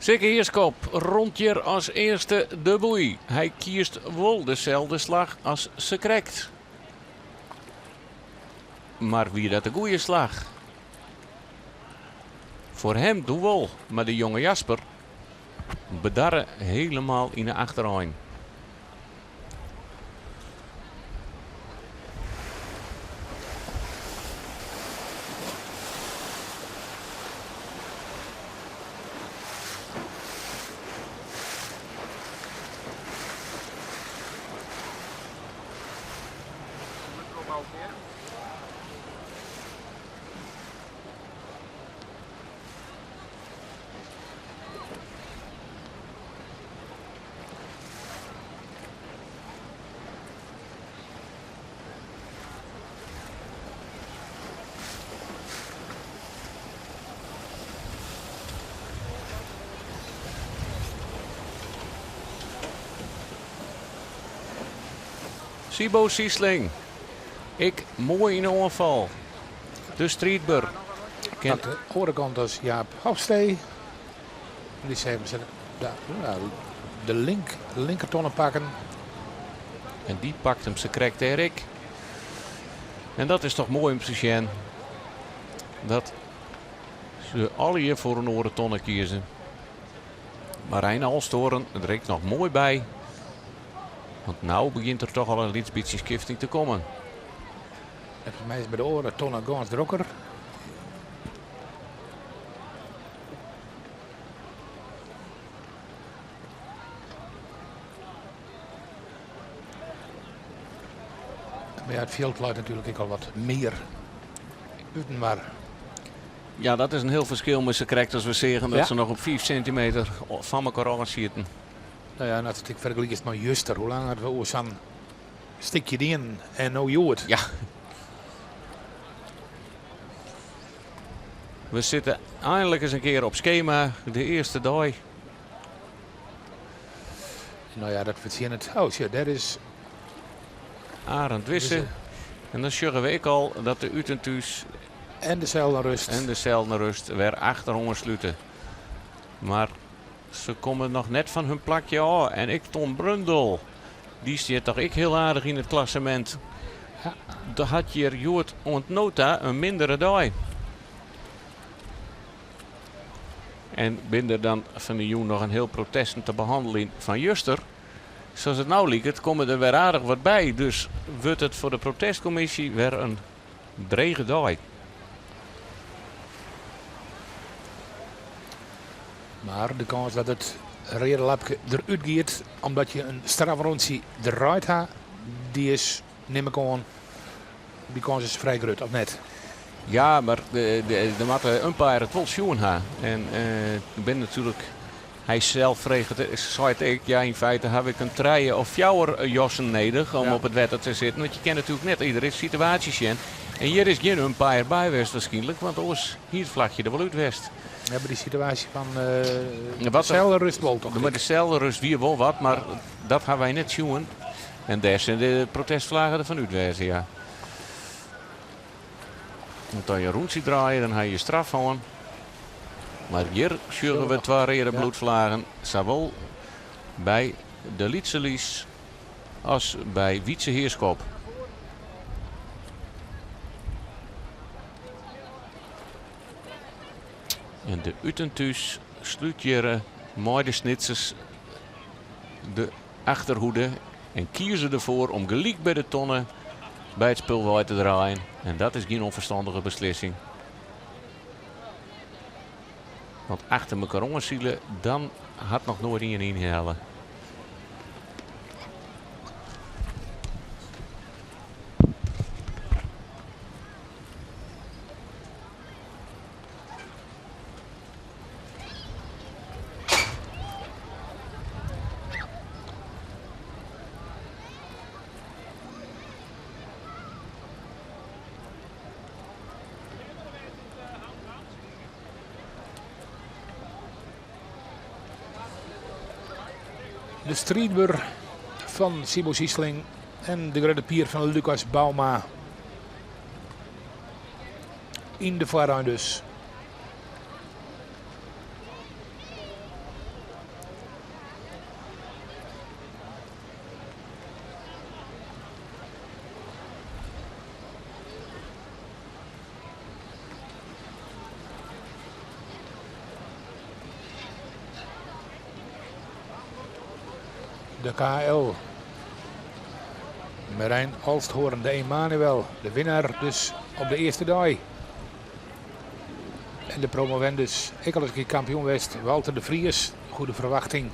Sikke Heerschop rûnt hjir as earste de boei. Hy kiest wol deselde slach as sakrekt. Mar wie dat de goede slach? Foar him doe wol, mar de jonge Jasper bedarre hielendal yn 'e achterein. Siebo Siesling, ek moai yn 'e oanfal. De striidber. Aan de oare kant as Jaap Hofstee. Dy seagen se de link, linkertonne pakken. En dy pakt him sakrekt dêr ek. En dat is toch moai om te sjen. Dat se allegear foar in oare tonne kieze. Marijn Alstoren der ek noch moai by. Want no begjint der toch al in lyts bytsje skifting te kommen. En foar my is by de oare tonne gâns drokker. Mar ja, it fjild leit natuerlik ek al wat mear útinoar. Ja, dat is in hiel ferskil mei sakrekt as we seagen dat se noch op 5 sintimeter fan mekoar ôf sieten. No ja, en as it ek fergelikest mei juster, hoe lang hadden we oer sa'n stikje dien en no hjoed? Ja. We sitte einlik ris in kear op skema, de earste dei. No ja, dat fertsjinnet. Oh, sjoch, dêr is Arend Wisse. En dan sjogge we ek al dat de út en thús En de Zeldenrust. En de Zeldenrust wer achteroan slute. Mar. Se komme noch net fan hun plakje ôf. En ek Tom Brundel, dy stiet toch ek hiel aardich yn it klassemint. Der hat hjir hjoed oant no ta in mindere dei. En bin der dan fan de jûn noch in hiel protesten te behanneljen fan juster. Sa't it no liket komme der wer aardich wat by. Dus wurdt it foar de protestkommisje wer in drege dei. Mar de kâns dat it reade lapke derút giet omdat je in strafrûntsje draaid ha, dy is, nim ik oan, dy kâns is frij grut, of net? Ja, mar der moat de umpire it wol sjoen ha. En ik bin natuerlik, hy sels freget, seit ek, ja yn feite haw ik in trije of fjouwer jassen nedich om op it wetter te sitten. Want je kinne natuerlik net iedere situaasje sjen. En hjir is gjin umpire by west waarskynlik, want oars hie it flachje der wol út west. Ja, by dy situaasje fan de selde rust wol toch? By de selde rust wie wol wat, mar dat ha wy net sjoen. En dêr sille de protestflaggen derfan út wêze, ja. Want as je rûntsje draaie, dan ha je straf hân. Mar hjir sjogge we twa reade bloedflaggen, sawol by de Lytse Lies as by Wytse Heerschop. En de Út-en-Thús slút hjir mei de Snitsers de achterhoede en kieze derfoar om gelyk by de tonne by it spul wei te draaien. En dat is gjin ûnferstannige beslissing. Want achter mekoar oansile, dan hat noch noait ien ynhelle. De striidber fan Siebo Siesling en de grutte pier fan Lucas Bouma. Yn de foarein dus. De KL. Merijn Olsthoorn, de Emanuel, de winnaar dus op de earste dei. En de promovendus, ek al ris in kear kampioen west, Walter de Vries. Goede ferwachting.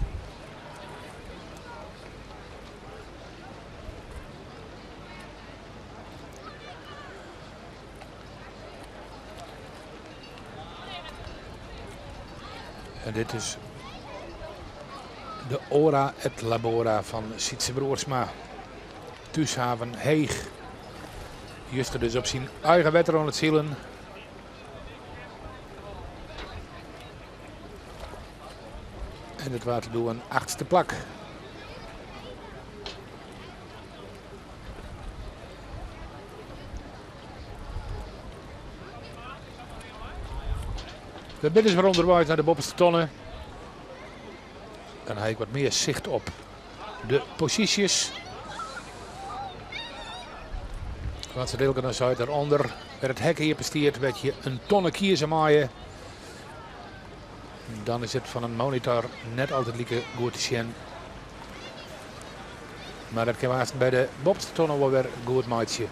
En dit is de Ora et Labora fan Sytse Broersma. Thúshaven Heech. Juster dus op syn eigen wetter oan it silen. En it waard doe in achtste plak. We binne dus wer ûnderweis nei de boppeste tonne. Dan ha ik wat mear sicht op de posysjes. Want se Dilke dan sei derûnder, wêr it hek iepen stiet, wêr't je in tonne kieze meie. Dan is it fan in monitor net altyd like goed te sjen. Mar dat kin we aanst by de boppeste tonne wol wer goed meitsje.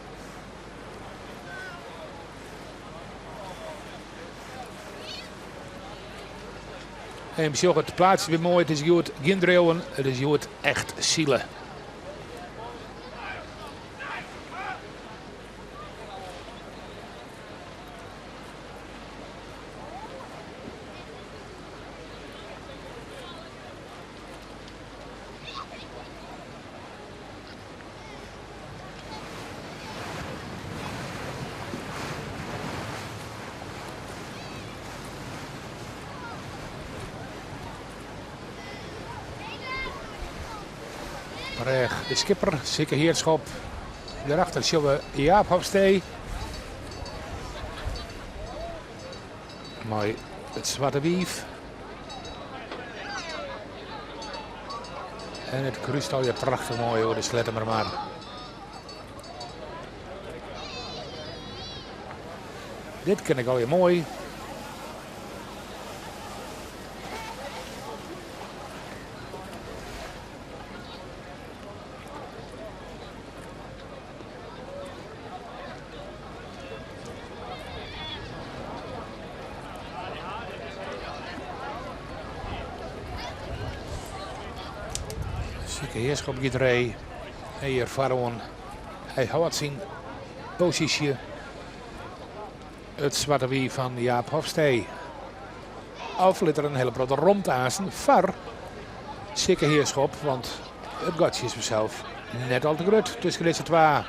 En besjoch it plaatsje wer moai. It is hjoed gjin driuwen, it is hjoed echt sile. Brêge de skipper, Sikke Heerschop. Dêrachter sjogge we Jaap Hofstee. Mei it swarte wiif. En it krúst alweer prachtich moai oer de Sleattemermar. Dit kin ik alweer moai. Sikke Heerschop giet ree. Hjir foaroan. Hy hâldt syn posysje. It swarte wiif fan Jaap Hofstee. Of lit er in hiele protte romte aansten foar Sikke Heerschop, want it gatsje is fansels net al te grut tusken dizze twa.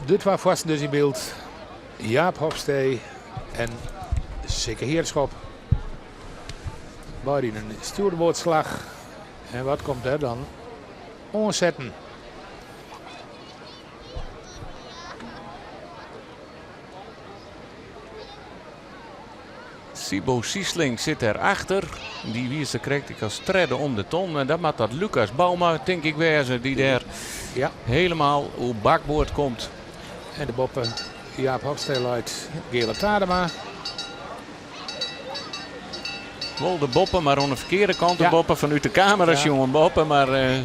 De twa foarsten dus yn byld. Jaap Hofstee en Sikke Heerschop. Beide yn in stjoerboardslach. En wat komt der dan oansetten? Siebo Siesling sit dêrachter. Dy wie sa krekt ek as tredde om de ton. En dat moat dat Lucas Bouma, tink ik, wêze. Dy't dêr Ja. helemaal oer bakboard komt. En de boppe Jaap Hofstee leit Geale Tadema. Wol de boppe, mar oan de ferkearde kant de Ja. boppe. Fanút de kamera Ja. sjoen boppe, mar eh,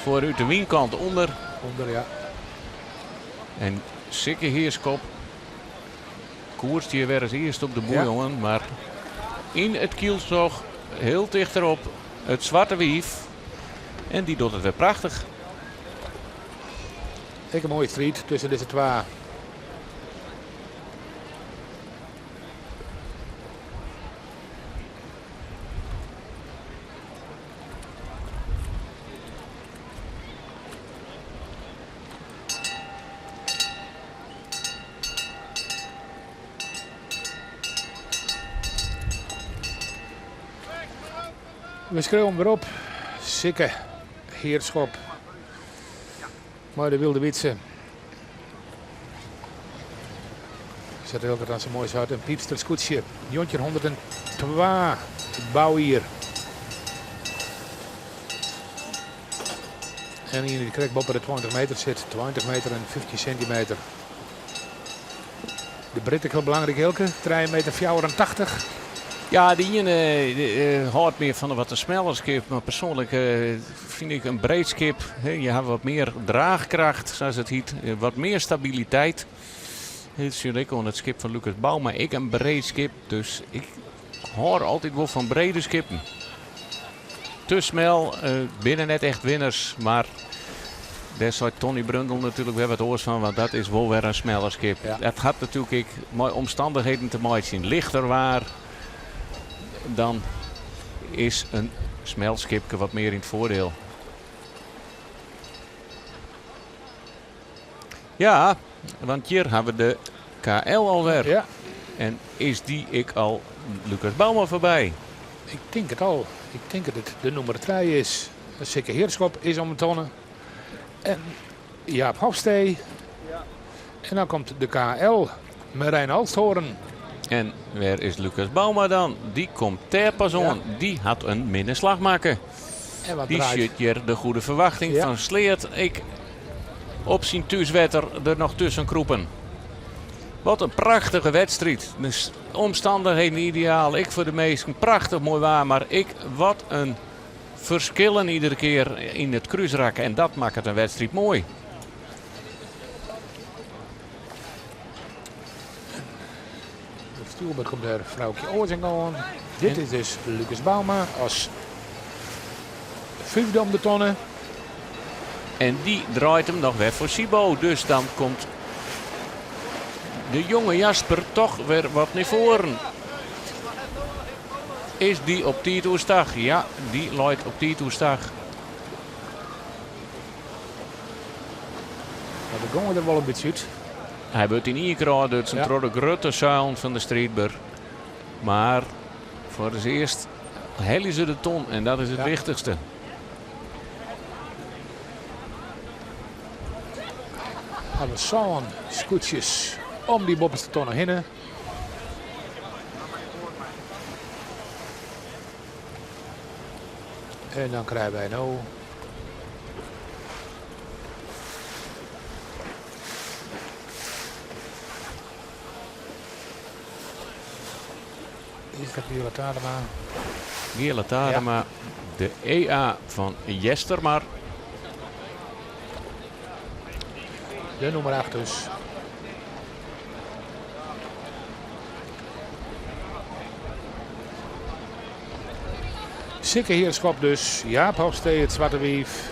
foarút de wynkant ûnder. Under, ja. En Sikke Heerschop koerst hjir wer as earst op de boeien, mar yn it kylsôch hiel tichterop it swarte wiif. En dy docht it wer prachtich. Ek in moaie striid tusken dizze twa. We skriuwe him wer op. Sikke Heerschop mei de Wylde Wytse. Sa't Eelke dan sa moai seit, in Pypster skûtsje. 1902, it boujier. En ien dy't krekt boppe de 20 meter sit, 20 meter en 15 sintimeter. De breedte hiel belangryk, Eelke, 3 meter 84. Ja, de iene hâldt mear fan in wat in smeller skip, mar persoanlik fyn ik in breed skip. Je hawwe wat mear draachkracht, sa as it hjit, wat mear stabiliteit. It sjoch ik oan it skip fan Lucas Bouma, ek in breed skip. Dus ik hâld altyd wol fan brede skippen. Te smel binne net echt winners, mar dêr seit Tony Brundel natuerlik wer wat oars fan, want dat is wol wer in smeller skip. Ja. Dat hat natuerlik ek mei omstannichheden te meitsjen. Lichter waar, dan is in smel skipke wat mear yn it foardiel. Ja, want hjir hawwe we de KL alwer. Ja. En is dy ek al Lucas Bouma foarby? Ik tink it al. Ik tink dat it de nûmer 3 is. Sikke Heerschop is om de tonne. En Jaap Hofstee. En dan komt de KL, Merijn Alsthoorn. En wêr is Lucas Bouma dan? Dy komt dêr pas oan. Dy hat in minne slach makke. En wat Dy draait? sjocht hjir de goede ferwachting Ja. fan Sleat ek op syn thúswetter der noch tusken krûpen. Wat in prachtige wedstriid. De omstannichheden ideaal, ek foar de minsken. Prachtich moai waar, mar ek wat in ferskillen iedere kear yn it krúsrak. En dat makket in wedstriid moai. De stjoerboard komt dêr Froukje Oorzinga oan. Dit is dus Lucas Bouma as fyfde om de tonne. En dy draait him noch wer foar Sibo. Dus dan komt de jonge Jasper toch wer wat nei foaren. Is dy op tiid oerstach? Ja, dy leit op tiid oerstach. Maar de gongen der wol in bytsje út. Hy wurdt yn ien kear ôfdutsen troch de grutte seilen fan de striidber. Mar foar it earst helje se de ton en dat is it wichtichste. Hawwe sân skûtsjes om dy boppeste tonne hinne. En dan krije wy no Is dat Wiele Tadema? Wiele Tadema, de EA fan Eastermar. De nûmer 8 dus. Sikke Heerschop dus, Jaap Hofstee it Swarte Wief,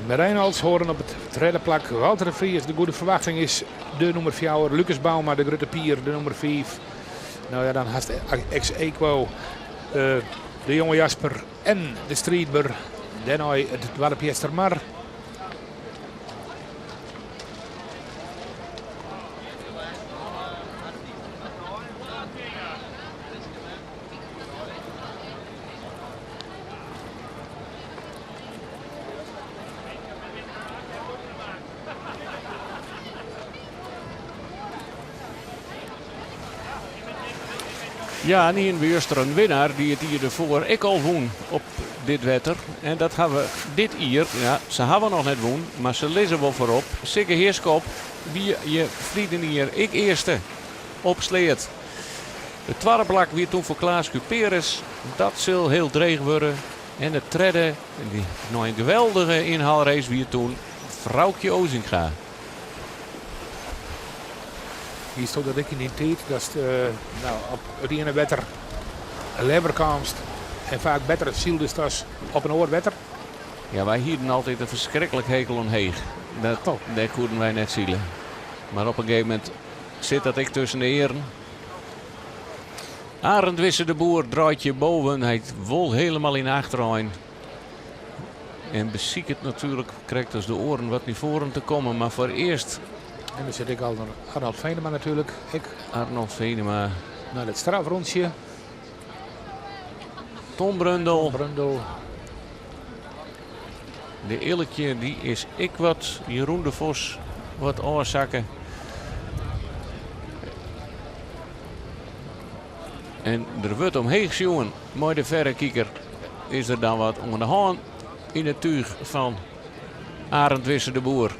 Merijn Olsthoorn op it tredde plak, Walter de Vries, de Goede Verwachting is de nûmer fjouwer, Lucas Bouma, de Grutte Pier, de nûmer fiif. No ja, dan hast ex aequo de Jonge Jasper en de Striidber. Dêrnei it doarp Eastermar. Ja, en hienen we juster in winnaar dy't it jier derfoar ek al wûn op dit wetter. En dat hawwe we dit jier, ja, se hawwe noch net wûn, mar se lizze wol foarop. Sikke Heerschop wie hjir ferline jier ek earste op Sleat. It twadde plak wie toen foar Klaas Kuperus. Dat sil hiel dreech wurde. En it tredde, nei in geweldige ynhaalrace, wie toen Froukje Ozinga. Wiesto dat ek yn dyn tiid, datst no, op it iene wetter leaver kaamst en faak better syldest as op in oar wetter? Ja, wy hienen altyd in ferskriklik hekel oan Heech. Dat, oh. Dêr koenen wy net sile. Mar op in gegeven momint sit dat ek tusken de earen. Arend Wisse de Boer draait je boven. Hy wol helemaal yn achterein. En besiket natuerlik, krekt as de oaren, wat nei foaren te kommen. Mar foarearst... En dan sit ik al Arnold Venema natuerlik. Ik. Arnold Venema. Nei dat strafrûntsje. Tom Brundel. Tom Brundel. De Eelkje dy is ek wat, Jeroen de Vos wat ôfsakke. En der wurdt omheech sjoen mei de ferrekiker. Is der dan wat oan de hân yn it túch fan Arend Wisse de Boer?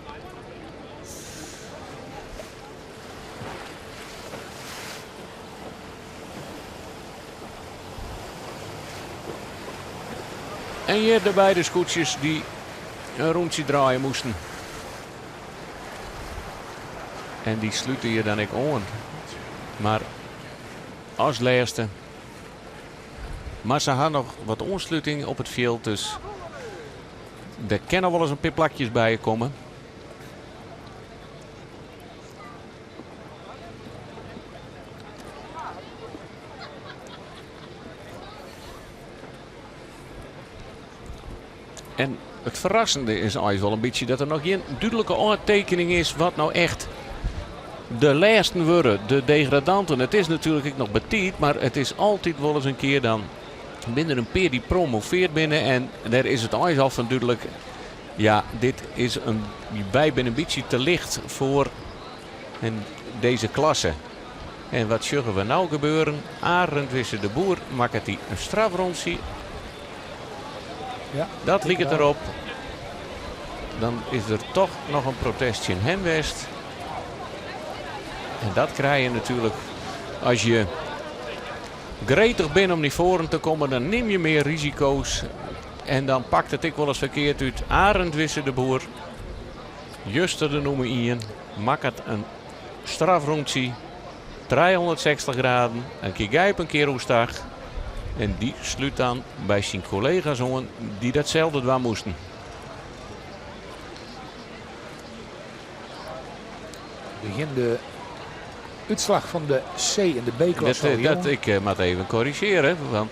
En hjir de beide skûtsjes dy't in rûntsje draaie moasten. En dy slute je dan ek oan. Mar as lêste. Mar se ha noch wat oansluting op it fjild, dus der kinne noch wolris in pear plakjes by komme. En it ferrassende is eins wol in bytsje dat der noch gjin dúdlike ôftekening is wat no echt de lêsten wurde, de degradanten. It is natuerlik ek noch betiid, mar it is altyd wolris in kear dan binne der in pear dy't promoveard binne en dêr is it eins al fan dúdlik, ja, dit is in, wy binne in bytsje te licht foar dizze klasse. En wat sjogge we no gebeuren? Arend Wisse de Boer makket dy in strafrûntsje. Ja, dat liket derop. Dan is der toch noch in protest tsjin him west. En dat krije je natuerlik as je gretich binne om nei foaren te kommen. Dan nim je mear risiko's. En dan pakt it ek wolris ferkeard út. Arend Wisse de Boer, juster de nûmer ien, makket in strafrûntsje. 360 graden, in kear gijp, in kear oerstach. En dy slút dan by syn kollega's oan dy't datselde dwaan moasten. Begjin de útslach fan de C en de B-klasse. Dat, dat, ik eh, moat even korrizjearje, want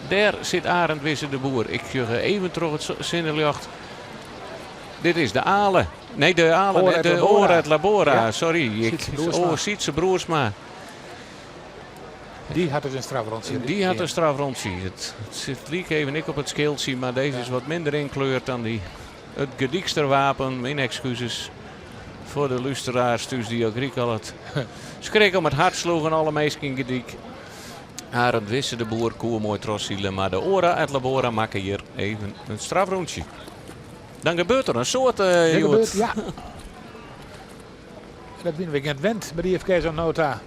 dêr sit Arend Wisse de Boer. Ik sjoch even troch it sinneljocht. Dit is de Ale. Nee, de Ale, net, de Oret Labora. Ja. Sorry. Ik, oh, Sietse Broersma. Dy hat dus in strafrûntsje. Dy hat in strafrûntsje. It, it sit lyk even ek op it skiltsje, mar dizze is wat minder ynkleurd dan dy. It Gedykster wapen, myn ekskuses. Foar de lústeraars thús dy't al gryk al it skrik om it hart sloegen alle minsken yn Garyp. Arend Wisse de Boer koe moai trochsile, mar de Ora et Labora makke hjir even in strafrûntsje. Dan gebeurt der in soad Der hjoed. gebeurt, ja. Dat wiene we net wend by de IFKS oant no ta.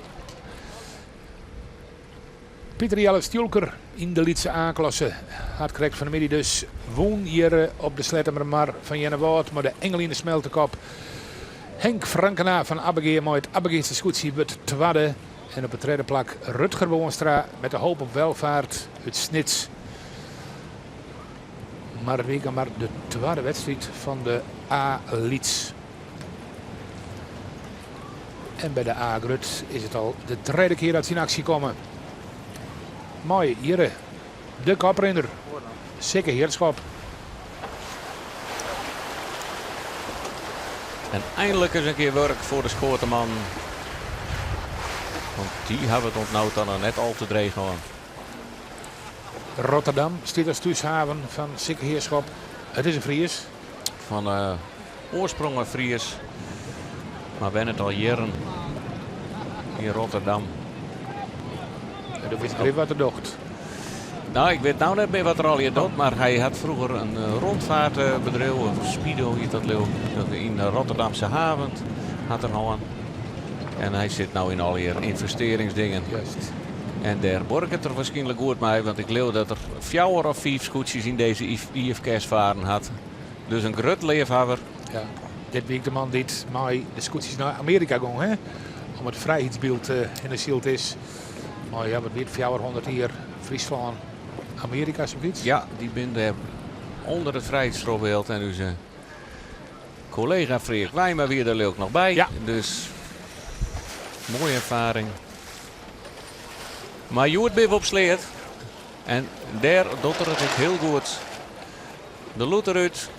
Pieter Jelle Stjoelker yn de lytse A-klasse hat krekt fan 'e middei dus wûn hjir op de Sleattemermar fan Earnewâld mei de Engeline Smeltekop. Henk Frankena fan Abbegea mei it Abbegeaster skûtsje wurdt twadde. En op it tredde plak Rutger Boonstra met de Hoop op Welvaart út Snits. Mar it wie mar de twadde wedstriid fan de A-lyts. En by de A-grut is it al de tredde kear dat se yn aksje komme. Mei hjirre de koprinner, Sikke Heerschop. En eindelijk is in kear wurk foar de Skoateman. Want dy hawwe it oant no ta noch net al te dreech hân. Rotterdam stiet as thúshaven fan Sikke Heerschop. It is in Fries. Fan oarsprong in Fries, mar wennet al jierren yn Rotterdam. En do witst grif wat er docht. No, ik wit no net mear wat er allegear docht, mar hy hat froeger in rondvaartbedriuw, Spido hjit dat leau ik, yn de Rotterdamse haven hat er hân. En hy sit no yn allegear ynvestearringsdingen. Juist. En dêr buorket er waarskynlik goed mei, want ik leau dat er fjouwer of fiif skûtsjes yn dizze IFKS faren hat. Dus in grut leafhawwer. Ja, dit wie ek de man dy't mei de skûtsjes nei Amearika gong, hè? Om it frijheidsbyld hinne syld is. Mei, ja, wat wie it, 400 jier Fryslân, Amearika, sokyts? Ja, dy binne dêr ûnder it frijheidsstrofbeeld en ús kollega Freark Wijma wie der leau ik noch by. Ja. Dus moaie erfaring. Mar hjoed binne we op Sleat en dêr docht er it ek hiel goed. De lûd derút.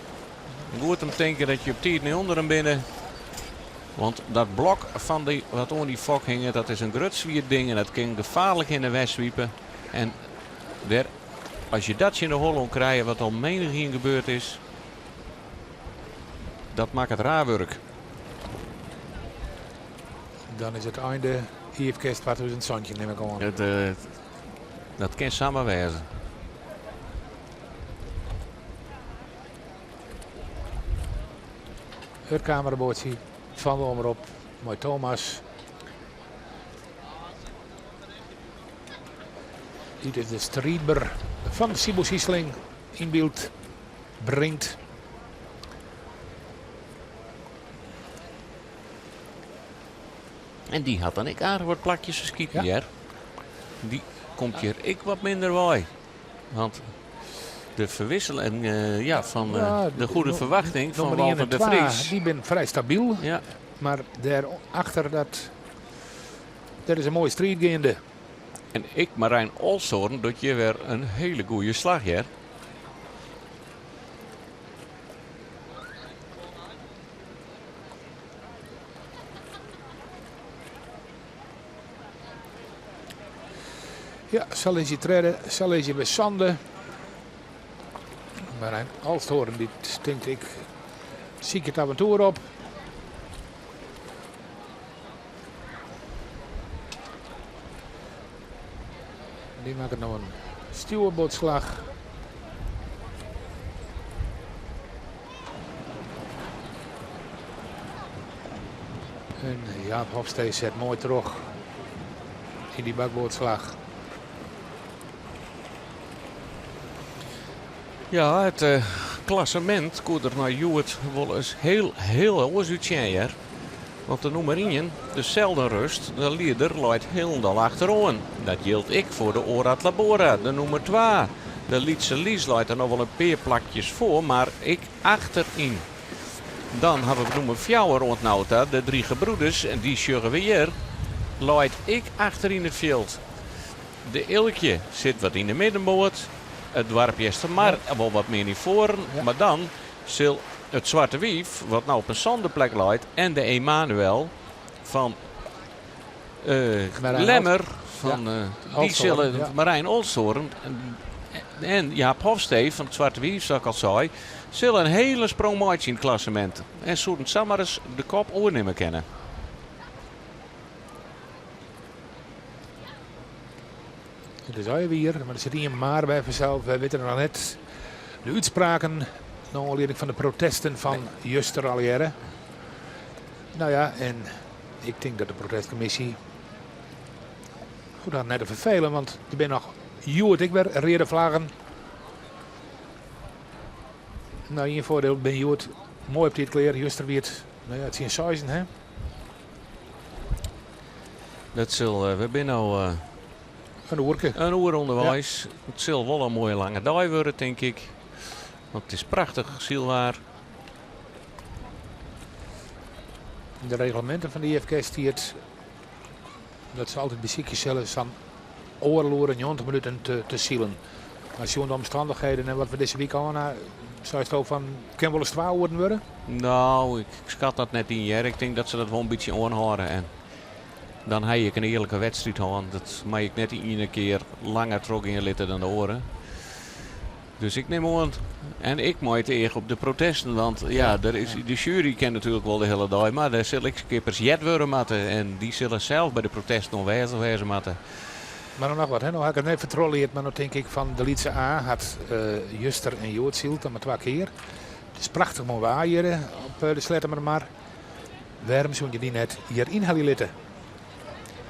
Goed om tinken dat je op tiid nei ûnderen binne. Want dat blok fan dy, wat oan dy fok hinget, dat is in grut swier ding en dat kin gefaarlik hinne en wer swipe. En dêr, as je dat tsjin de holle oan krije, wat al menigien gebeurd is, dat makket raar wurk. Dan is it einde IFKS 2017, nim ik oan. Dat kin samar wêze. It kameraboatsje fan de Omrop mei Thomas. Dy't is de striidber fan Siebo Siesling yn byld bringt. En dy hat dan ek aardich wat plakjes ferskiten, Ja. hear. Dy komt hjir ek wat minder wei. Want de ferwisseling ja, fan Ja, de goede verwachting fan Nûmer 1 Walter en de 2, Vries. dy binne frij stabyl. Ja. Mar dêrachter, dat, dêr is in moaie striid geande. En ek Marijn Olsthoorn docht hjir wer in hiele goede slach, hear. Ja, sa lizze je tredde, sa lizze je by sande. Marijn Olsthoorn dy tinkt ik sykje it aventoer op. Dy makket no in stjoerboardslach. En Jaap Hofstee set moai troch yn dy bakboardslach. Ja, it klassemint koe der nei hjoed wol ris heel, heel oars útsjen, hear. Want de nûmer ien, de Zeldenrust, de lieder, leit hielendal achteroan. Dat jildt ek foar de Ora et Labora, de nûmer twa. De Lytse Lys leit der noch wol in pear plakjes foar, mar ek achteryn. Dan hawwe we nûmer fjouwer oant no ta, de Drie Gebroeders, en dy sjogge we hjir, leit ek achteryn it fjild. De Eelkje sit wat yn de middenboat, it doarp Eastermar wol wat mear nei foaren, mar dan sil it Swarte Wief, wat no op in sânde plak leit, en de Emanuel fan Marijn Lemmer, fan, Ja. dy sille Olsthoorn, ja. Marijn Olsthoorn. En Jaap Hofstee fan it Swarte Wief, sa't ik al sei, sil in hiele sprong meitsje yn it klassemint. En soe it samar ris de kop oernimme kinne. It is allegear wier, mar der sit ien mar by fansels. Wy witte noch net de útspraken nei oanlieding fan de protesten fan juster allegearre. Nou ja, en ik tink dat de protestkommisje goed hat net te ferfelen, want der binne noch hjoed ek wer reade flaggen. Nou, ien foardiel, bin hjoed moai op tiid klear. Juster wie it, nou ja, tsjin seizen, hè? Dat sil, we binne no In oerke. In oere ûnderweis. It sil wol in moaie lange dei wurde, tink ik. Want it is prachtich sylwaar. Yn de regleminten fan de IFKS stiet dat se altyd besykje sille sa'n oardel oere, 90 minuten te silen. Mar sjoen de omstannichheden en wat we dizze wike hân ha, seisto fan, it kin wolris twa oeren wurde? Nou, ik skat dat net yn hear. Ik tink dat se dat wol in bytsje oanhâlde en dan ha je ek in earlike wedstriid hân. Dat mei ik net de iene kear langer trochgean litte dan de oare. Dus ik nim oan, en ek mei it each op de protesten, want ja, der is, de sjuery kin natuerlik wol de hiele dei, mar der sil ek skippers heard wurde moatte en dy sille sels by de protesten oanwêzich wêze moatte. Mar no noch wat, hè? No ha ik it net fertroleard, mar no tink ik fan de lytse A hat juster en hjoed syld, dan mar twa kear. It is prachtich moai waar hjir op de Sleattemermar. Wêrom soene je dy net hjir ynhelje litte?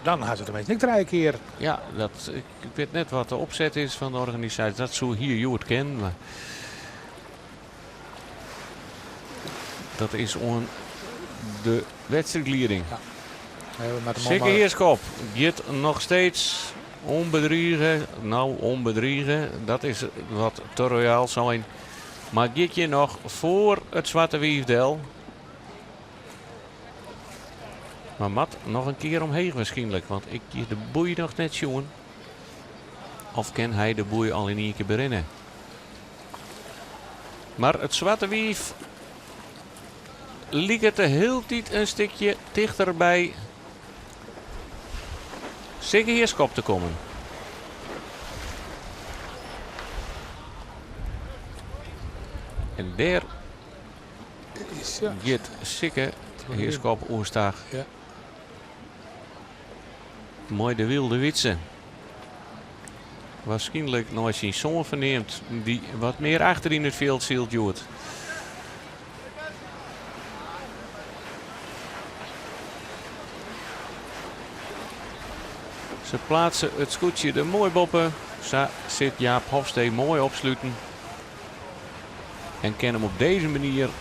Dan ha se teminsten ek trije kear. Ja, dat, ik wit net wat de opset is fan de organisaasje. Dat soe hier hjoed kinnen, mar dat is oan de wedstriidlieding. Ja. Nee, we moatte Sikke maar Heerschop giet noch steeds ûnbedrige. Nou, ûnbedrige, dat is wat te royaal sein. Mar giet hjir noch foar it Swarte Wief del. Mar moat noch in kear omheech waarskynlik, want ik hie de boei noch net sjoen. Of kin hy de boei al yn ien kear berinne? Mar it Swarte Wief liket de hieltyd in stikje tichter by Sikke Heerschop te kommen. En dêr giet Sikke Heerschop oerstach. Ja. Mei de Wylde Wytse. Waarskynlik nei syn soan ferneamd, dy't wat mear achter yn it fjild sylt hjoed. Se pleatse it skûtsje der moai boppe. Sa sit Jaap Hofstee moai opsluten. En kin him op dizze manier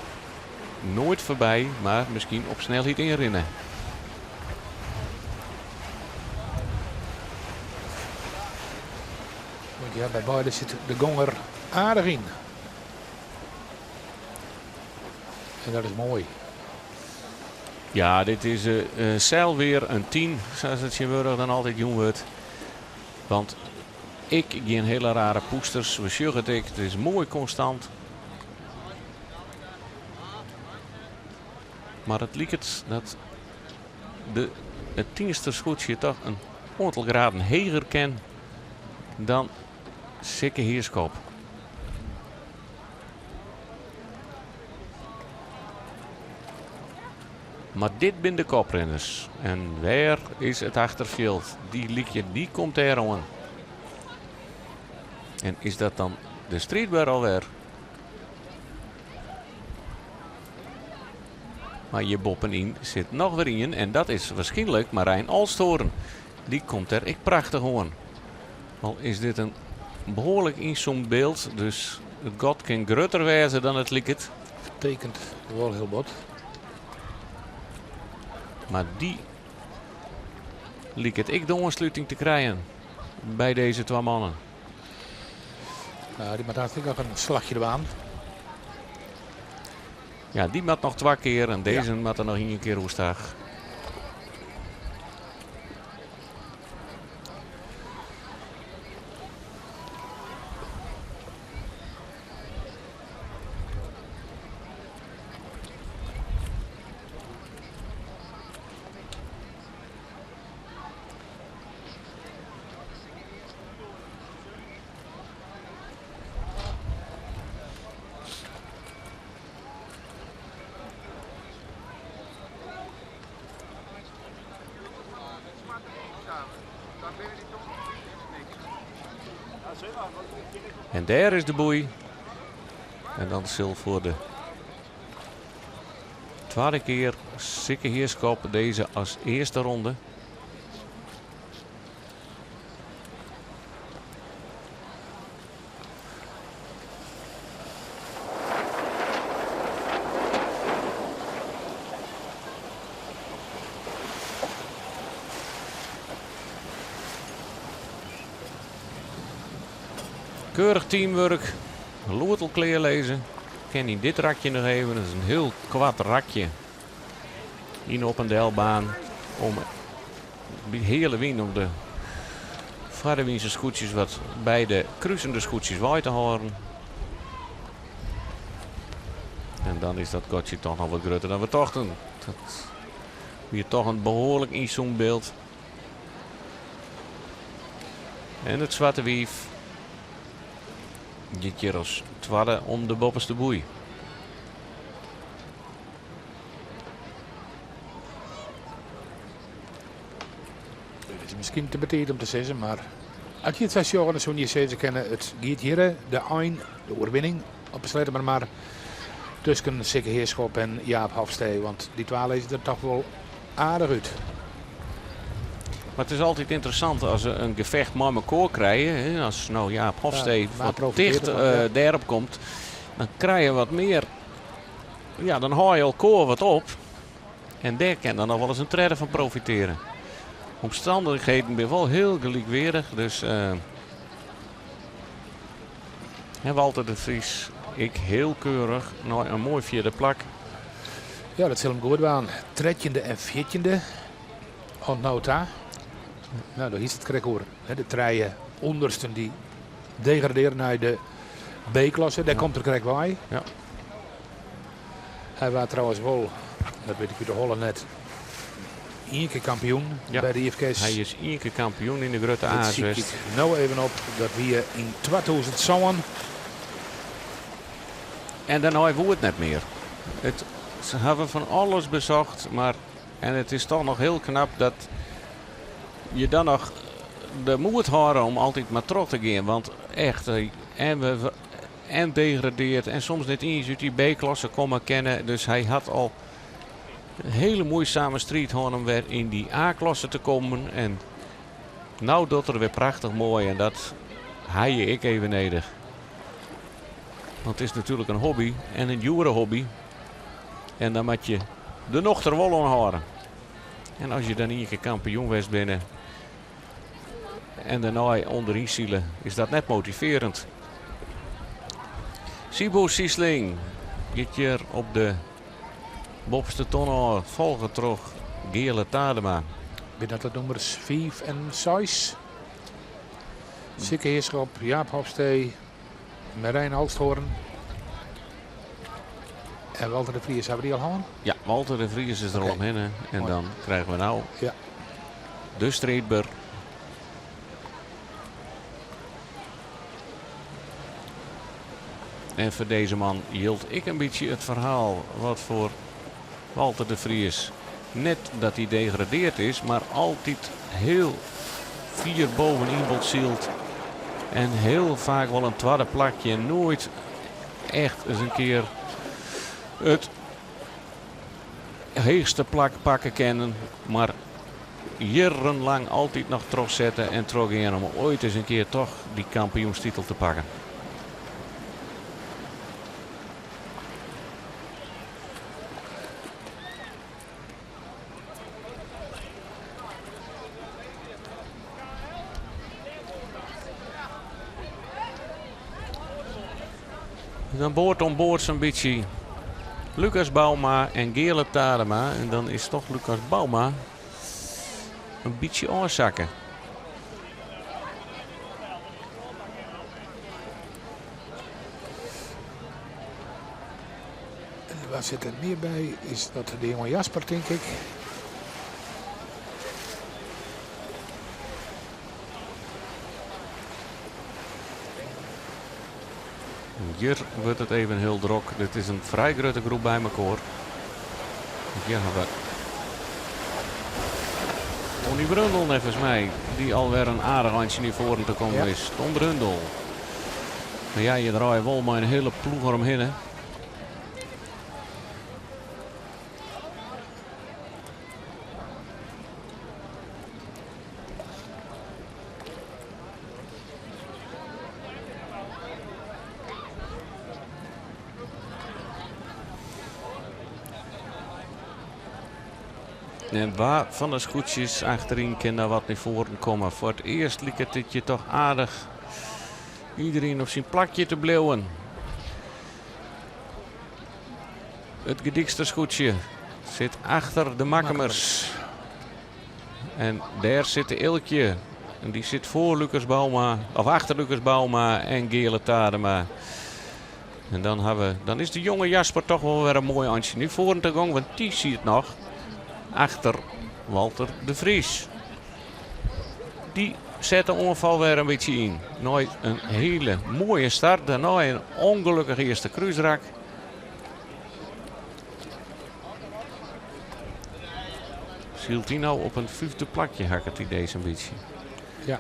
noait foarby, mar miskien op snelheid ynrinne. Want ja, by beide sit de gong der aardich yn. En dat is moai. Ja, dit is sels wer in 10, sa't it tsjintwurdich dan altyd jûn wurdt. Want ek gjin hiele rare pûsters. We sjogge it ek, it is moai konstant. Mar it liket dat de, it Tienster skûtsje toch in oantal graden heger kin dan Sikke Heerschop. Mar dit binne de koprinners. En wêr is it achterfjild? Dy lykje, dy komt dêr oan. En is dat dan de striidber alwer? Mar hjir boppenyn sit noch wer ien en dat is waarskynlik Marijn Olsthoorn. Dy komt der ek prachtich oan. Al is dit in behoarlik ynzoomd byld, dus it gat kin grutter wêze dan it liket. Fertekent wol hiel bot. Mar dy liket ek de oansluting te krijen by dizze twa mannen. Nou, dy moat hartstikke noch in slachje dwaan. Ja, dy moat noch twa kear en dizze moat der noch ien kear oerstach. En dêr is de boei. En dan sil foar de twadde kear Sikke Heerschop dizze as earste ronde. Keurich teamwurk, lûd al klearlizze. Kin yn dit rakje noch even, dat is in hiel koart rakje yn op en delbaan om by heale wyn om de foarwynse skûtsjes wat by de krusende skûtsjes wei te hâlden. En dan is dat gatsje toch noch wat grutter dan we tochten. Dat wie toch in behoarlik ynzoombyld. En it Swarte Wief giet hjir as twadde om de boppeste boei. It is miskien te betiid om te sizzen, mar as je it sa sjogge, dan soene je sizze kinne, it giet hjir de ein, de oerwinning op 'e Sleattemermar tusken Sikke Heerschop en Jaap Hofstee, want dy twa lizze der toch wol aardich út. Mar it is altyd ynteressant as se in gefecht mei mekoar krije. Hè, as no Jaap Hofstee Ja, wa wat profiteert ticht derfan, ja. dêrop komt, dan krije je wat mear. Ja, dan hâld je elkoar wat op. En dêr kin dan noch wol ris in tredde fan profitearje. Omstannichheden binne wol hiel gelykweardich. Dus en Walter de Vries ek hiel keurich nei in moai fjirde plak. Ja, dat sil him goed dwaan. Trettjinde en fjirtjinde oant no ta. Nou, dêr hiest it krekt oer. Hè, de trije ûndersten dy degradearje nei de B-klasse. Dêr komt er krekt wei. Hy waard trouwens wol, dat wit ik út de holle net, ien kear kampioen by de IFKS. Hy is ien kear kampioen yn de grutte Dit A's sykje west. ik no even op. Dat wie yn 2007. En dêrnei woe it net mear. It, se hawwe fan alles besocht, mar en it is toch noch hiel knap dat je dan noch de moed hâlde om altyd mar troch te gean. Want echt, en we en degradeard en soms net iens út dy B-klasse komme kinne. Dus hy hat al in hiele muoisame striid hân om wer yn dy A-klasse te kommen. En no docht er wer prachtich moai en dat ha je ek even nedich. Want it is natuerlik in hobby en in djoere hobby. En dan moat je de nocht der wol oan hâlde. En as je dan ien kear kampioen west binne en dêrnei ûnderyn sile, is dat net motivearjend. Siebo Siesling giet hjir op de boppeste ton ôf, folge troch Geale Tadema. Binne dat de nûmers 5 en 6? Sikke Heerschop, Jaap Hofstee, Merijn Olsthoorn en Walter de Vries. Hawwe dy al hân? Ja, Walter de Vries is der al omhinne. En Moai. dan krije we no de striidber. En foar dizze man jildt ek in bytsje it ferhaal wat foar Walter de Vries. Net dat hy degradeard is, mar altyd hiel fier bovenyn wol syld. En hiel faak wol in twadde plakje. Noait echt ris in kear it heechste plak pakke kinnen. Mar jierrenlang altyd noch trochsette en trochgean om oait ris in kear toch dy kampioenstitel te pakken. Dan board om board sa'n bytsje Lucas Bouma en Geale Tadema. En dan is toch Lucas Bouma in bytsje ôfsakke. En wa sit der mear by? Is dat de jonge Jasper, tink ik? Hjir wurdt it even hiel drok. Dit is in frij grutte groep by mekoar. Hjir hawwe we Tony Brundel neffens my, dy't alwer in aardich eintsje nei foaren te kommen is. Tom Brundel. Mar ja, je draaie wol mei in hiele ploech eromhinne. En wa fan de skûtsjes achteryn kin daar wat nei foaren komme? Foar it earst liket it je toch aardich iedereen op syn plakje te bliuwen. It Gedykster skûtsje sit achter de Makkumers. En dêr sit de Eelkje. En dy sit foar Lucas Bouma, of achter Lucas Bouma en Geale Tadema. En dan, ha we, dan is de jonge Jasper toch wol wer in moai eintsje nei foaren ta gong, want dy siet noch achter Walter de Vries. Dy set de oanfal wer in bytsje yn. Nei in hiele moaie start, dêrnei in ûngelokkich earste krúsrak. Sylt dy no op in fyfde plakje, ha ik it idee sa'n bytsje. Ja.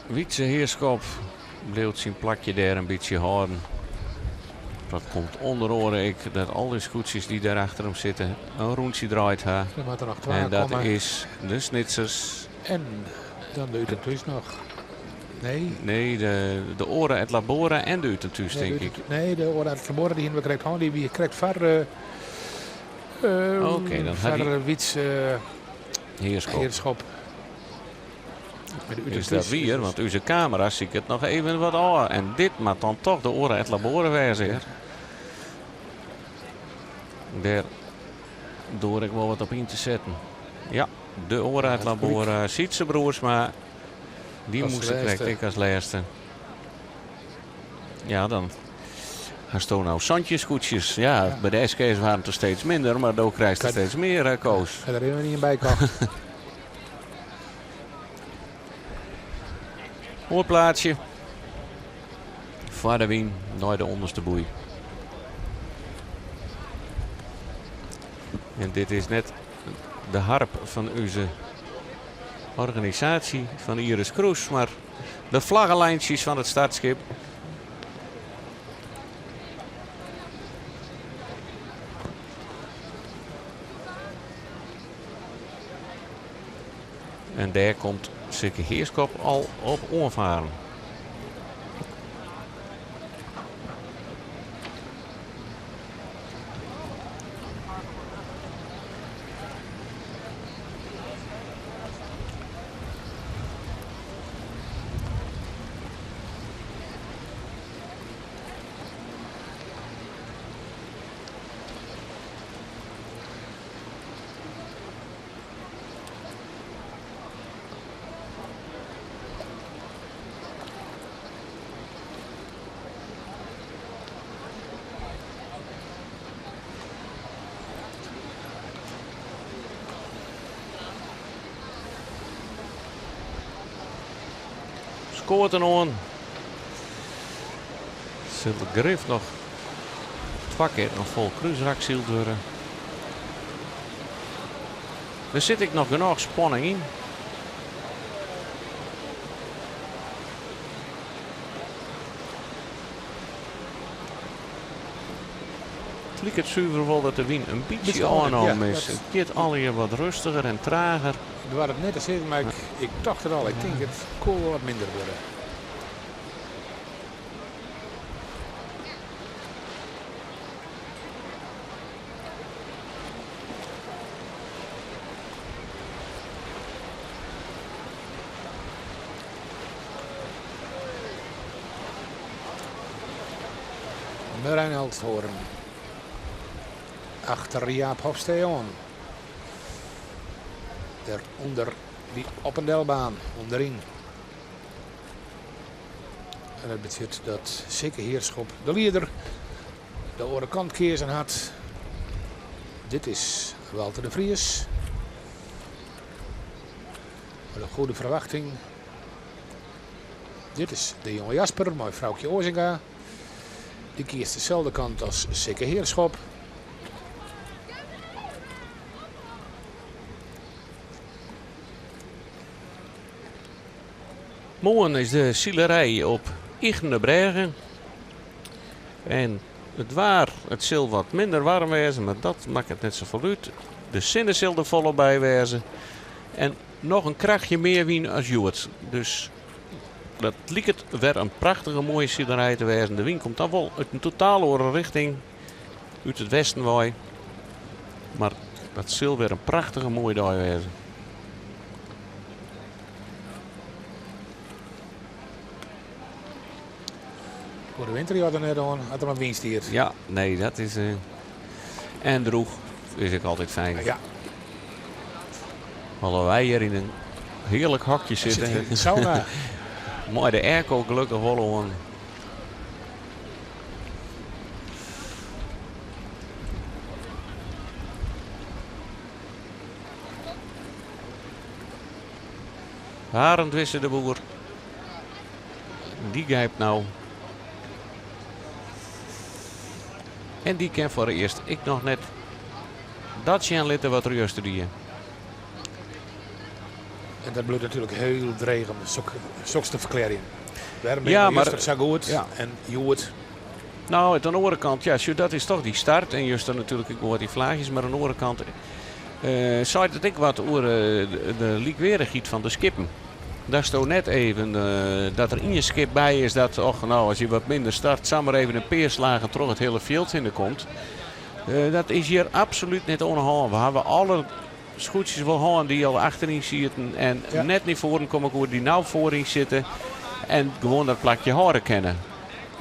Wytse Heerschop bliuwt syn plakje dêr in bytsje hâlden. Dat komt ûnder oare ek dat al dy skûtsjes dy't dêr achter him sitte in rûntsje draaid ha. Der moatte noch twa En dat komme. is de Snitsers. En dan de Ut en Thús noch. Nee. Nee, de Ora et Labora en de Ut en Thús, Nee, tink de ik. Nee, de Ora et Labora die hiene we krekt hân. Dy wie krekt foar Oké, dan ha foar dy Wytse Heerschop. Heerschop. Met de Ut en Is dat Thús wier? is Want ús kamera siket noch even wat ôf. En dit moat dan toch de Ora et Labora wêze, hear. Dêr doar ik wol wat op yn te setten. Ja, de Ora et Ja, het Labora. Sytse Broersma, dy As moast ik krekt lêste. ek as lêste. Ja, dan hasto no 17 skûtsjes. Ja, Ja. by de SKS waarden it der steeds minder, mar do krijst der Kan- steeds mear, hè, Koos. Ha der even ien by kocht. Moai plaatsje. Foar de wyn nei de ûnderste boei. En dit is net de harp fan ús organisaasje fan Iris Kroes, mar de flaggelyntsjes fan it startskip. En dêr komt Sikke Heerschop al op oanfaren. Skoaten oan. Sil de grif noch twa kear in fol krúsrak syld wurde. Der sit ek noch genôch spanning yn. It liket suver wol dat de wyn in bytsje Bytsje ôfnommen, ôfnommen ja, is. dat It giet allegear wat rêstiger en trager. Ik doar it net te sizzen, mar ik tocht it al. Ik tink it koe wol wat minder wurde. Merijn Elsthoorn. Achter Jaap Hofstee oan. Derûnder dy op en delbaan, ûnderyn. En dat betsjut dat Sikke Heerschop, de lieder, de oare kant keazen hat. Dit is Walter de Vries. Met een goede verwachting. Dit is de jonge Jasper mei Froukje Ozinga. Dy kiest deselde kant as Sikke Heerschop. Moarn is de silerij op Ychtenbrêge. En it waar, it sil wat minder waarm wêze, mar dat makket net safolle út. De sinne sil der folop by wêze. En noch in krachtje mear wyn as hjoed. Dus dat liket wer in prachtige moaie silerij te wêzen. De wyn komt dan wol út in totaal oare richting, út it westen wei. Mar dat sil wer in prachtige moaie dei wêze. Oer de winter jout er net oan, as der mar wyn stiet. Ja, nee, dat is. Eh, en droech is ek altyd fijn. Ja. Hoewel wy hjir yn in hearlik hokje sitte. Sit in sauna. Mei de airco gelokkich wol oan. Arend Wisse de Boer. Dy gijpt no. En dy kin foarearst ek noch net dat sjen litte wat er juster die. En dat bliuwt natuerlik hiel dreech om soks te ferklearjen. Wêrom ja, mar juster sa goed ja. en hjoed? No, oan de oare kant, ja, dat is toch dy start. En juster natuerlik ek wol dy flaachjes, mar oan de oare kant seit it ek wat oer de lykweardichheid fan de skippen. Datsto net even dat der ien skip by is dat, och, no, as je wat minder start, samar even in pear slagen troch it hiele fjild hinne komt. Dat is hjir absolút net oan de hân. We hawwe alle skûtsjes wol hân dy't al achteryn sieten en ja. net nei foaren komme koe, dy't no foaryn sitte en gewoan dat plakje hâlde kinne.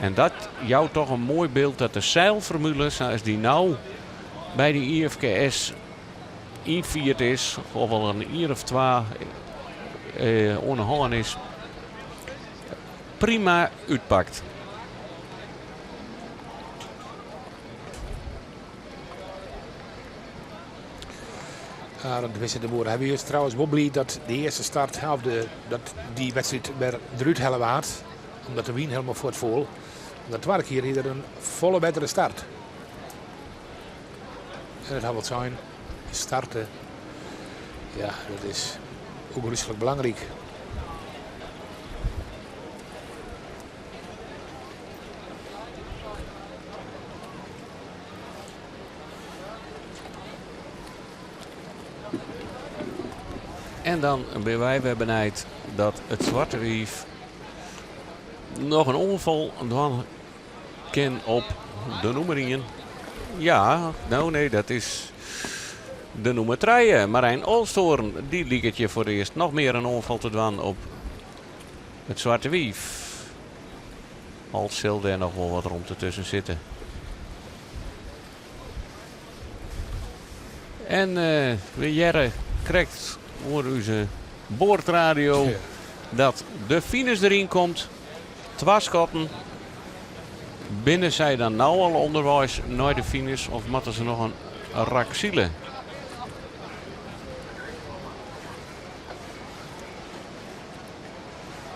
En dat jout toch in moai byld dat de seilformule sa as dy no by de IFKS ynfierd is, of al in jier of twa oan de hân is, prima útpakt. Arend Wisse de Boer. Hy wie trouwens wol bliid dat de earste start, of de, dat dy wedstriid wer derút helle waard. Omdat de wyn hielendal fuortfoel. De twadde kear hie er in folle bettere start. En it hat wat sein, starte, ja, dat is ûngerûslik belangryk. En dan binne wy wer benijd dat it Swarte Wief noch in oanfal dwaan kin op de nûmer ien. Ja, no nee, dat is de nûmer trije. Marijn Olsthoorn, dy liket hjir foar it earst noch mear in oanfal te dwaan op it Swarte Wief. Al sil dêr noch wol wat romte tusken sitte. En uh, we hearre krekt oer ús boardradio dat de finish deryn komt. Twa skotten. Binne sy dan no al ûnderweis nei de finish of moatte se noch in rak sile?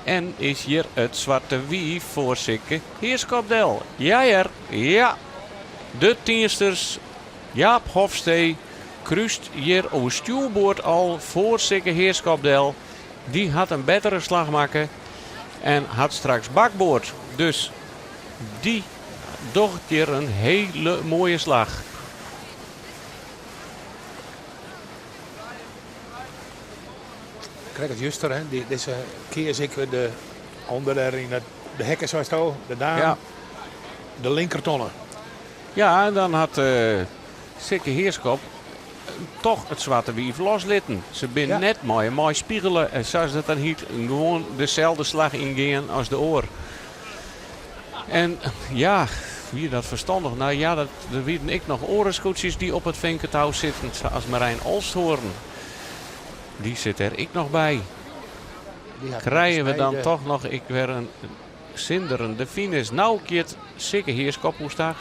En is hjir it Swarte Wief foar Sikke Heerschop del? Ja hear, ja. De Tiensters Jaap Hofstee krúst hjir oer stjoerboard al foar Sikke Heerschop del. Dy hat in bettere slach makke en hat straks bakboard. Dus dy docht hjir in hiele moaie slach. Krekt as juster, hè? Dizze kear ek wer de ûnder dêr yn de hekken, seisto, de daam, ja. De linkertonne. Ja, en dan hat uh, Sikke Heerschop toch it Swarte Wief loslitten. Se binne ja. net mei mei spigele en sa dat dan hiet gewoan deselde slach yngean as de oar. En ja, wie dat ferstannich? No ja, der wienen ek noch oare skûtsjes dy't op it finketou sitten, sa as Marijn Olsthoorn. Dy sit dêr ek noch by. Krije we dan toch noch ek wer in. Sinderen de finish. No giet Sikke Heerschop oerstach.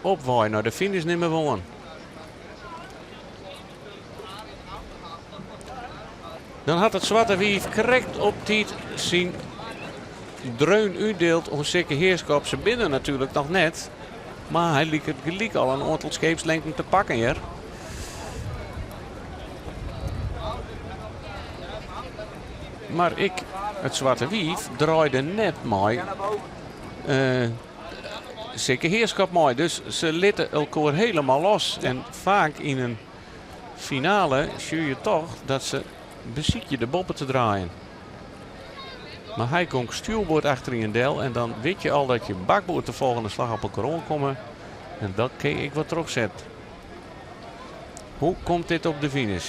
Op wei nei de finish nimme we oan. Dan hat it Swarte Wief krekt op tiid syn dreun útdield oan Sikke Heerschop. Se binne natuerlik noch net, mar hy liket gelyk al in oantal skeepslengten te pakken hjir. Mar ek it Swarte Wief draaide net mei uh, Sikke Heerschop mei. Dus se litte elkoar helemaal los. En faak yn in finale sjogge je toch dat se besykje de boppe te draaien. Mar hy komt stjoerboard achteryn del en dan wit je al dat je bakboard de folgjende slach op elkoar oankomme. En dat kin ik wat trochset. Hoe komt dit op de finish?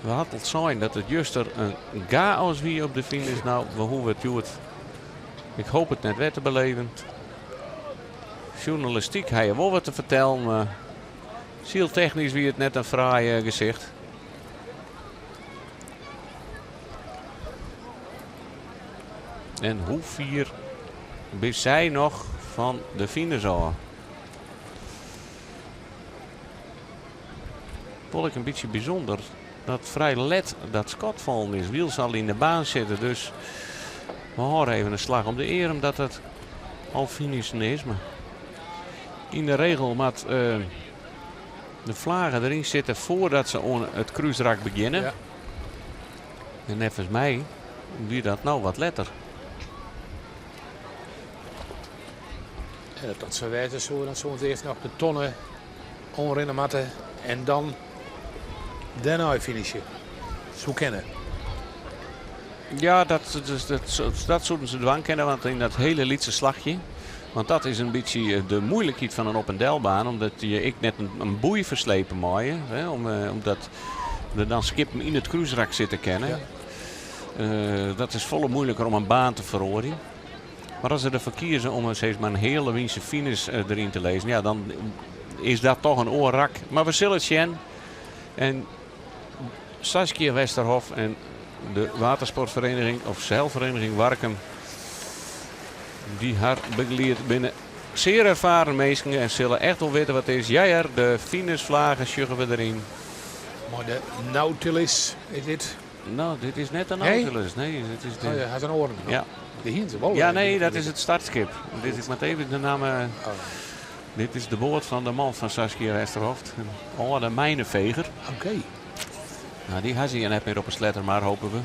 We hadden it sein dat it juster in chaos wie op de finish. No, we hoege it hjoed. Ik hoop it net wer te beleven. Sjoernalistyk ha je wol wat te fertellen, mar syltechnysk wie it net in fraai gesicht. En hoe fier binne sy noch fan de finish ôf? Wol ek in bytsje bysûnder dat frij let dat skot fallen is. Wylst se al yn de baan sitte. Dus we hâlde even in slach om de earm dat it al finishen is. Mar yn de regel moat de flage deryn sitte foardat se oan it krúsrak begjinne. Ja. En neffens my wie dat no wat letter. En as dat sa wêze soe, dan soene se earst noch de tonne oanrinne moatte en dan dêrnei finishe. Soe kinne. Ja, dat soenen se dwaan kinne, want yn dat hiele lytse slachje, want dat is in bytsje de moeilikheid fan in op- en delbaan, omdat je ek net in boei ferslepe meie, hè, omdat der dan skippen yn it krúsrak sitte kinne. Ja. Dat is folle moeiliker om in baan te feroarjen. Mar as se derfoar kieze om sis mar in heale wynse finish deryn te lizzen, ja, dan is dat toch in oar rak. Mar we sille it sjen. En Saskia Westerhof en de watersportvereniging of zeilvereniging Warkum, dy't har begeliedt, binne sear erfaren minsken en sille echt wol witte wat it is. Ja hear, de finishflage sjogge we deryn. Mei de Nautilus is dit. No, dit is net de Nautilus. Nee, dit is de... Oh ja, hat in oaren. Ja. De hienen se wol. Ja, nee, dat is it startskip. Dit, ik moat even de namme. Oh. Dit is de boat fan de man fan Saskia Westerhof. In âlde mijnenveger. Oké. No, dy ha se hjir net mear op 'e Sleattemer, hoopje we.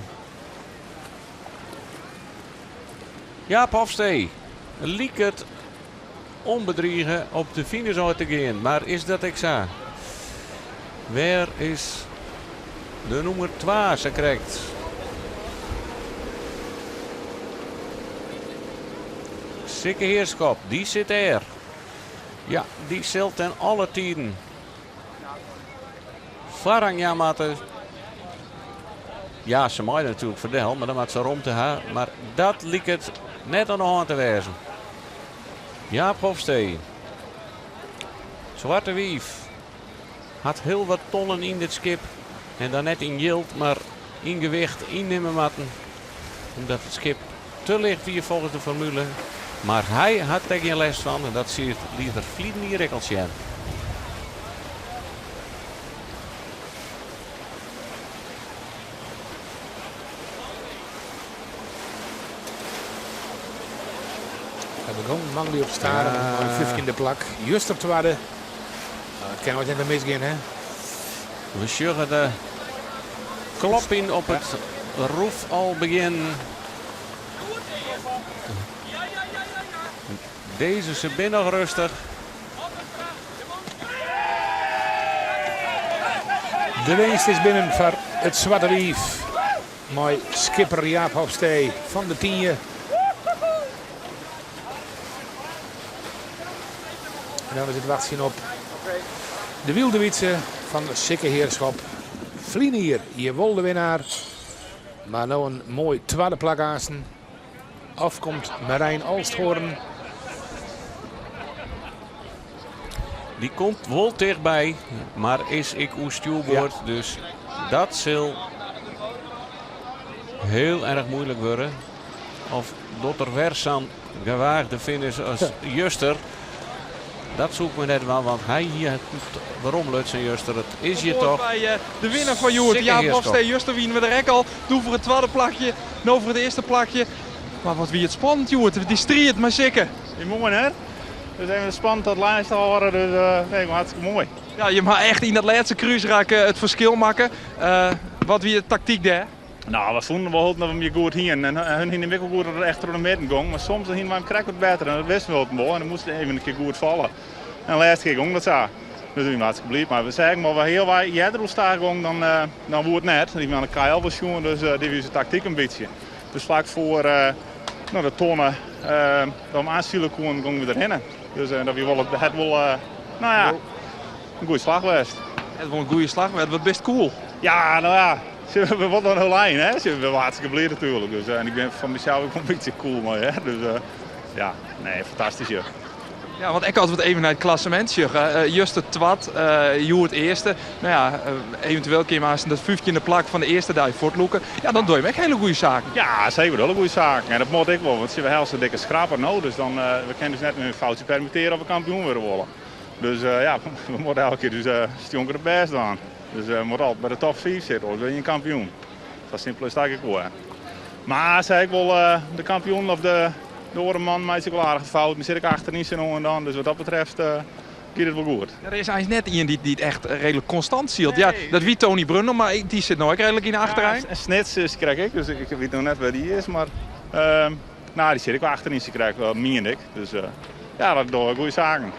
Jaap Hofstee liket ûnbedrige op de finish ôf te gean, mar is dat ek sa? Wêr is de nûmer 2 sa krekt? Sikke Heerschop, dy sit dêr. Ja, dy sil ten alle tiden foarrang jaan moatte. Ja, se mei der natuerlik foar del, mar dan moat se romte ha. Mar dat liket net oan de hân te wêzen. Jaap Hofstee. Swarte Wief hat hiel wat tonnen yn dit skip. En dan net yn jild, mar yn gewicht ynnimme moatten. Omdat it skip te licht wie folgens de formule. Mar hy hat der gjin lêst fan en dat siet liet er ferliden jier ek al sjen. Hy begûn moandei op Starum mei in fyftjinde plak. Juster twadde. No, it kin noait net mear misgean, hè? We sjogge de klopping op it roef al begjinnen. Dizze se binne noch rêstich. De winst is binnen foar it Swarte Wief. Mei skipper Jaap Hofstee fan de Tynje. En dan is it wachtsjen op de Wylde Wytse fan Sikke Heerschop. Ferline jier hjir wol de winnaar. Mar no in moai twadde plak aansten. Of komt Marijn Olsthoorn. Dy komt wol tichtby, mar is ek oer stjoerboard. Dus dat sil heel erg moeilijk wurde. Of docht er wer sa'n gewaagde finish as juster. Dat soe ik me net dwaan, want hy hie it weromlutsen juster. It is hjir toch. By de winner fan hjoed, Jaap Hofstee. Juster wiene we der ek al. Doe foar it twadde plakje, no foar it earste plakje. Mar wat wie it spannend hjoed, dy striid mei Sikke. Moai hè? Dus even spannend tot lêste hâlde, dus nee, hartstikke moai. Ja, je ha echt yn dat lêste krúsrak it ferskil makke. Wat wie de taktyk dêr? Nou, we fûnen wol dat we him goed hienen. En hun hienen ek wol goed dat er echt troch de midden gong. Mar soms hienen we him krekt wat better en dat wisten we wol. En dan moast even in kear goed falle. En de lêste kear gong dat sa. Dus ik bin hartstikke bliid. Mar we seagen wol hiel wat earder oerstaach gong dan, dan woe it net. Die man de KL wol sjoen, dus die wie de taktyk in bytsje. Dus flak foar no, de tonne dat we oansile koenen, gongen we derhinne. Dus dat wie wol, het wol, nou ja, in goede slach west. Het wol in goede slach west. Wat bist cool. Ja, nou ja, we worden nog een lijn, hè. We zijn hartstikke blij natuurlijk. Dus, en ik ben van mezelf ook een beetje cool, maar, hè. Dus ja, nee, fantastisch, joh. Ja, want ik had wat even naar het klassement sjogge. Juste twad, hjoed earste. Nou ja, eventueel kin je maar dat 15e plak fan de earste dei fuortlûke. Ja, dan doe je ek hiele goede saken. Ja, zeker, hele goede zaken. En dat moet ik wel, want ze hebben heel dikke schrappen nou. Dus dan, we kunnen dus net een foutje permitteren of we kampioen worden willen. Dus ja, we moeten elke keer dus stonker de best aan. Dus we moeten altijd bij de top 5 zitten, of ben je een kampioen. Zo simpel is het eigenlijk wel. Hè. Maar zei ik wel, de kampioen of de orenman maakt zich wel aardig fout. Dan zit ik achterin zo en dan. Dus wat dat betreft gaat het wel goed. Ja, er is eigenlijk net iemand die het echt redelijk constant ziet. Ja, dat wie Tony Brundel, maar die zit nou ook redelijk in de achterijn. Ja, en Snits is, krijg ik, dus ik weet nog net waar die is. Maar nou, die zit ik wel achterin, ze krijg ik wel, meen ik. Dus ja, dat doe ik goede zaken.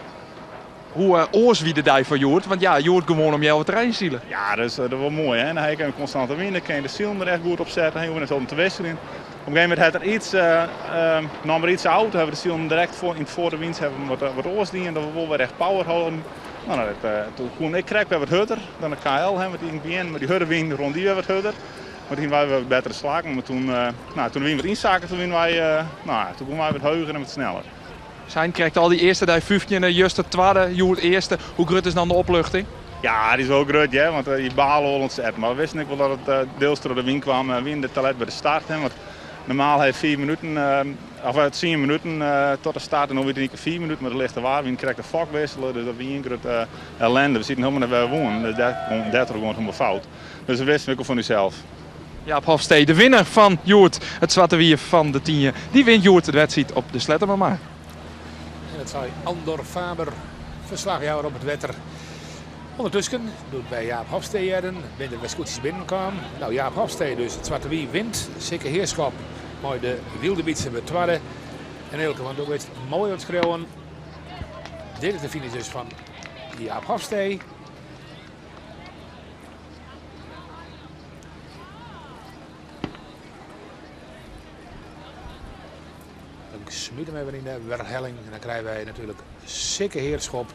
Hoe oors wie de dij van Joert? Want ja, Joert gewoon om jou het terrein zielen. Ja, dat is wel mooi. Hè? Dan heb ik een constante wind, dan kan je de ziel er echt goed op zetten. Dan hoef je net om te wisselen. Op een gegeven moment had er iets, nam er iets oud, hebben we de ziel direct voor, in het voor de wind hebben we wat oors die en dat we wel weer echt power houden. Nou, dat toen kon ik krijg weer wat hurder dan de KL, hè, met die INBN, maar die hurde wind rond die weer wat hurder. Maar toen wij wat betere slagen, maar toen, nou, toen de wind wat inzaken, toen wij, nou, toen konden wij wat heuger en wat sneller. Zijn krijgt al die eerste dag 15, juist de tweede, Joert eerste. Hoe groot is dan de opluchting? Ja, die is wel groot, hè, want je balen wel ontzettend. Maar we wisten ook wel dat het deels door de wind kwam. Wind de toilet bij de start. Hè, want normaal heeft 4 minuten, of 10 minuten tot de start en dan weer 4 minuten met de lichte waarwind krijgt de fok wisselen. Dus dat was een grote ellende. We zitten helemaal naar waar we wonen. Dus dat gewoon helemaal fout. Dus dat wisten we ook van uzelf. Jaap Hofstee, de winnaar van Joert, het Zwarte Wier van de Tienje. Die wint Joert de wedstrijd op de Sleattemermar. En dat zei Andor Faber, verslagjouwer op het wetter. Ondertussen doet bij Jaap Hofstee jaren, binnen de scootjes binnenkwam. Nou, Jaap Hofstee dus, het Zwarte Wie wint. Sikke Heerschop, mooi de Wildebietse met tweede. En Eelke van Doe mooi ontschreeuwen. Dit is de finish dus van Jaap Hofstee. Dan smeren we even in de werhelling en dan krijgen wij natuurlijk Sikke Heerschop.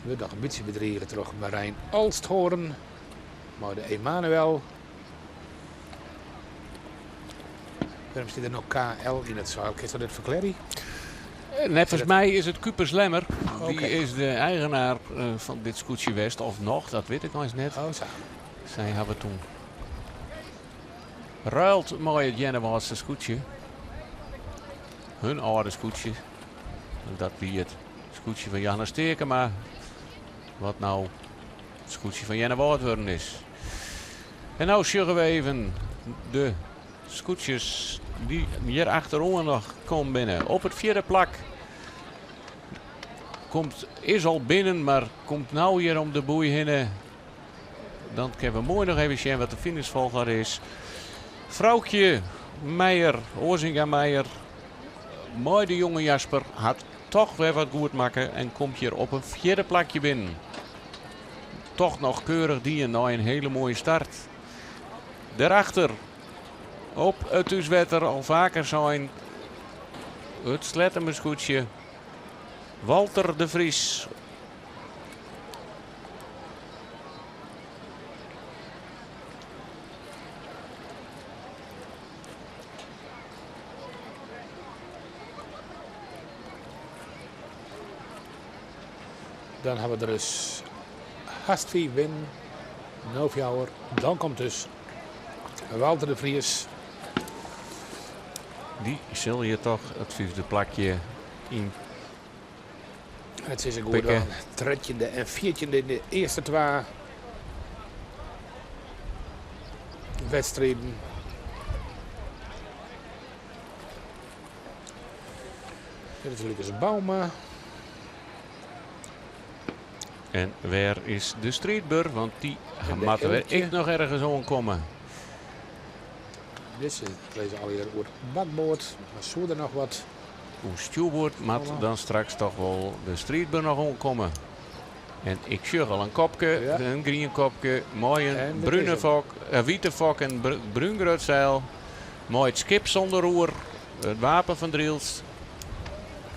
We nog een beetje bedriegen terug Marijn Alsthoorn. Maar de Emanuel. Waarom zit er nog KL in het zaal? Kun je dat verklaren? Nee, volgens mij is het Cupers Lemmer. Die Oké. is de eigenaar van dit Scootje West. Of nog, dat weet ik nog eens net. Oh, zo. Zij hebben toen ruilt mooi het Jennewaardse scootje. Hun oude scootje. Dat wie het scootje van Janne Sterkema. Wat nou het scootje van Jenne worden is. En nou sjuggen we even de scootjes die hier achterom nog komen binnen. Op het vierde plak komt, is al binnen, maar komt nou hier om de boei heen. Dan kunnen we mooi nog even zien wat de finishvolger is. Vrouwtje Meijer, Oorzinga Meijer. Mooi de jonge Jasper had toch weer wat goed maken en komt hier op een vierde plakje binnen. Toch nog keurig die en nou een hele mooie start. Daarachter op het Uuswetter al vaker zijn het Slettemersgoedje. Walter de Vries. Dan hawwe we der dus hast fiif binnen. No fjouwer. Dan komt dus Walter de Vries. Dy sil hjir toch it fiifde plakje yn It is in goed pikke. Trettjinde en fjirtjinde yn de earste twa wedstriden. Dit is Lucas Bouma. En wêr is de striidber? Want dy En de moat der Eeltje. ek noch ergens oankomme. Dizze lizze allegear oer bakboard. Maar soe der noch wat? Oer stjoerboard moat Voilà. dan straks toch wol de striidber noch oankomme. En ik sjoch al in kopke, in grien kopke, mei in En dat brune is 'm. fok, in wite fok en brún grutseil. Mei it skip sûnder roer, it wapen fan Drylts.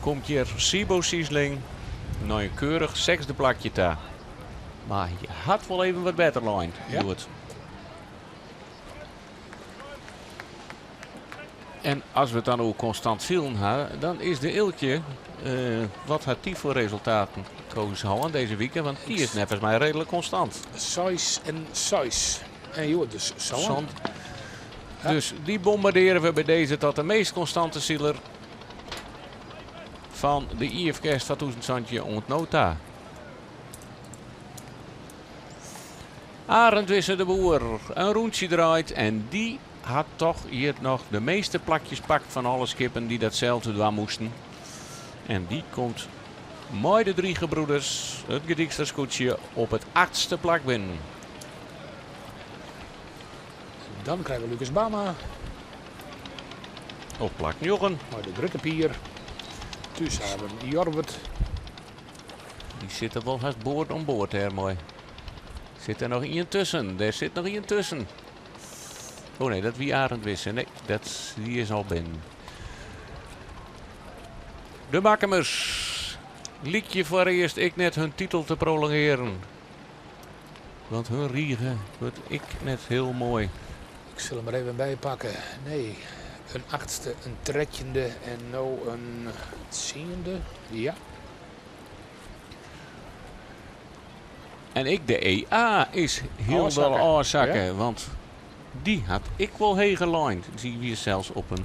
Komt hjir Siebo Siesling nei in keurich sechsde plakje ta. Mar hy hat wol even wat better lein hjoed. En as we it dan oer konstant silen ha, dan is de Eeltje, wat hat dy foar resultaten koos hân dizze wike? Want dy is neffens my reedlik konstant. Seis en seis. En hjoed dus sân. Sân. Dus dy bombardearje we by dizze tot de meast konstante siler fan de IFKS 2017 oant no ta. Arend Wisse de Boer, in rûntsje draait en dy hat toch hjir noch de measte plakjes pakt fan alle skippen dy't datselde dwaan moasten. En dy komt mei de Drie Gebroeders, it Gedykster skûtsje, op it achtste plak binnen. Dan krije we Lucas Bama. Op plak njoggen. Mei de Grutte Pier. Thús hawwe we Jorwert. Dy sitte wol hast board oan board dêr moai. Sit der noch ien tusken? Dêr sit noch ien tusken. Oh nee, dat wie Arend Wisse. Nee, dat, dy is al binnen. De Makkumers lykje foarearst ek net hun titel te prolongearen. Want hun rige wurdt ek net hiel moai. Ik sil him der even by pakke. Nee, in achtste, in trettjinde en no in tsiende. Ja. En ek de EA is hielendal Ôfsakke. ôfsakke, Ja. want dy hat ek wol heger lein. Dy wie sels op in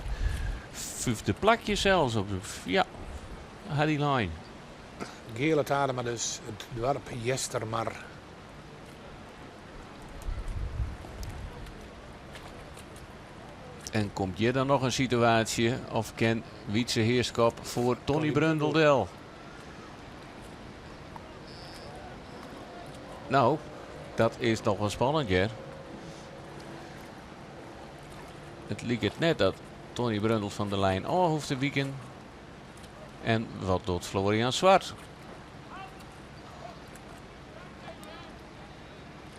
fyfde plakje sels. Op de, ja, hat dy lein. Geale Tadema dus, it doarp Eastermar. En komt hjir dan noch in situaasje of kin Wietse Heerschop foar Tony Brundel del? No, dat is noch wol spannend hear. It liket net dat Tony Brundel fan de lijn ôf hoecht te wiken. En wat docht Florian Zwart?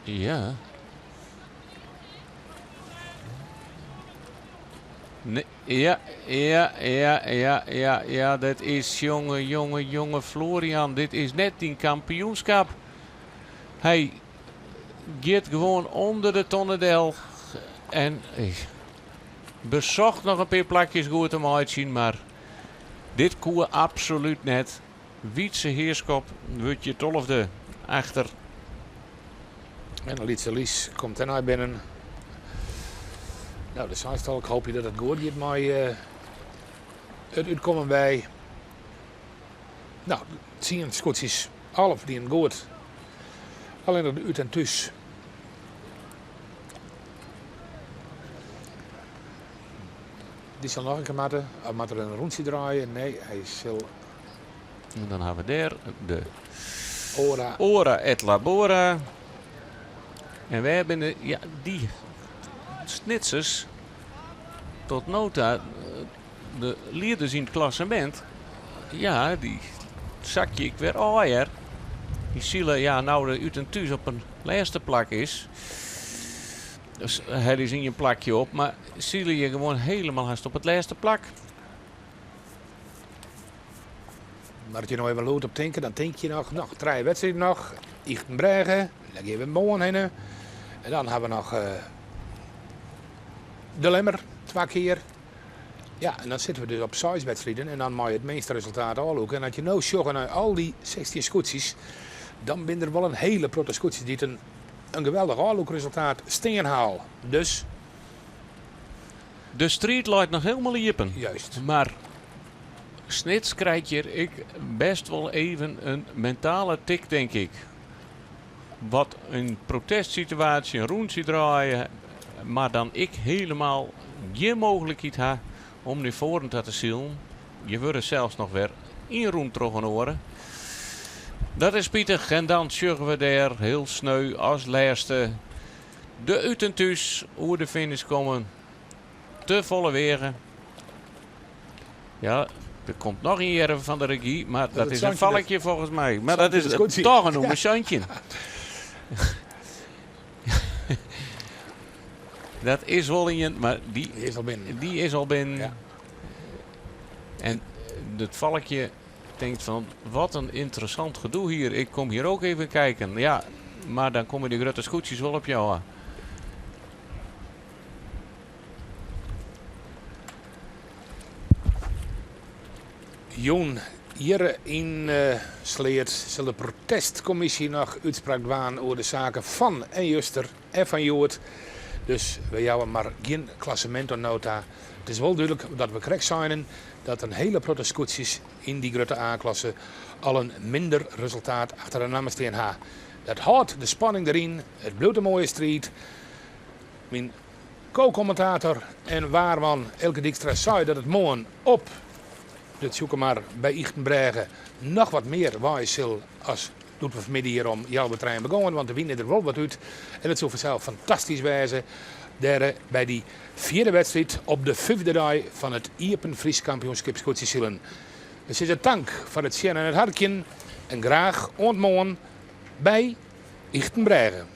Ja. Nee, ja, ja, ja, ja, ja, ja, dat is jonge, jonge, jonge Florian. Dit is net dyn kampioenskip. Hy giet gewoan ûnder de tonne del en besocht noch in pear plakjes goed te meitsjen, mar dit koe absolút net. Wietse Heerschop wurdt hjir tolfde achter. En de Lytse Lies komt dêrnei binnen. No, de seist al, ik hoopje dat it goed giet mei it útkommen by. No, tsien skûtsjes, 11 dienen goed. Allinnich de út en thús. Dy sil noch in kear moatte. Of moat er in rûntsje draaie? Nee, hy sil. En dan hawwe we dêr de Ora. Ora et Labora. En wêr binne ja, dy Snitsers tot no ta de lieders yn it klassemint? Ja, dy sakje ek wer ôf hear. Dy sile, ja, no de út en thús op in lêste plak is. Dus hy is ien plakje op, mar sile je gewoan hielendal hast op it lêste plak. Mar as je no even lûd op tinke, dan tink je noch, noch trije wedstriden noch. Ychtenbrêge, dêr gean we moarn hinne. En dan hawwe we noch De Lemmer, twa kear. Ja, en dan sitte we dus op seis wedstriden en dan mei it minste resultaat ôflûke. En as je no sjogge nei al dy 16 skûtsjes, Dan binne der wol in hiele protte skûtsjes dy't in in geweldich ôflûkresultaat stean hawwe. Dus. De striid leit noch hielendal iepen. Juist. Mar Snits krijt hjir ek bêst wol even in mentale tik, tink ik. Wat in protestsituaasje, in rûntsje draaie, mar dan ek hielendal gjin mooglikheid ha om nei foaren ta te silen. Je wurde sels noch wer ynrûn troch in oare. Dat is spitich en dan sjogge we dêr hiel sneu as lêste de Ut en Thús oer de finish kommen. Te folle weage. Ja, der komt noch in earm fan de regy, mar dat is in falkje folgens my. Mar dat is toch in nûmer 17. Dat is wol ien, mar dy, Die is al binnen. dy is al binnen. Ja. En dat valkje denkt van, wat een interessant gedoe hier. Ik kom hier ook even kijken. Ja, maar dan komen die grote skûtsjes wel op jou aan. Jûn hjir yn Sleat sil de protestkommisje noch útspraak dwaan oer de saken fan en juster en fan hjoed. Dus we jouwe mar gjin klassemint oant no ta. It is wol dúdlik dat we krekt seinen dat in hiele protte skûtsjes yn dy grutte A-klasse al in minder resultaat achter de namme stean ha. Dat hâldt de spanning deryn, it bliuwt in moaie striid. Myn ko-kommentator en waarman Eelke Dykstra sei dat it moarn op de Tsjûkemar by Ychtenbrêge noch wat mear waaie sil as doe't we fanmiddei hjir om healwei trijen begongen, want de wyn is der wol wat út en it soe fansels fantastysk wêze dêr by dy fjirde wedstriid op de fyfde dei fan it Iepen Frysk Kampioenskip Skûtsjesilen. We sizze tank foar it sjen en it harkjen en graach oant moarn by Ychtenbrêge.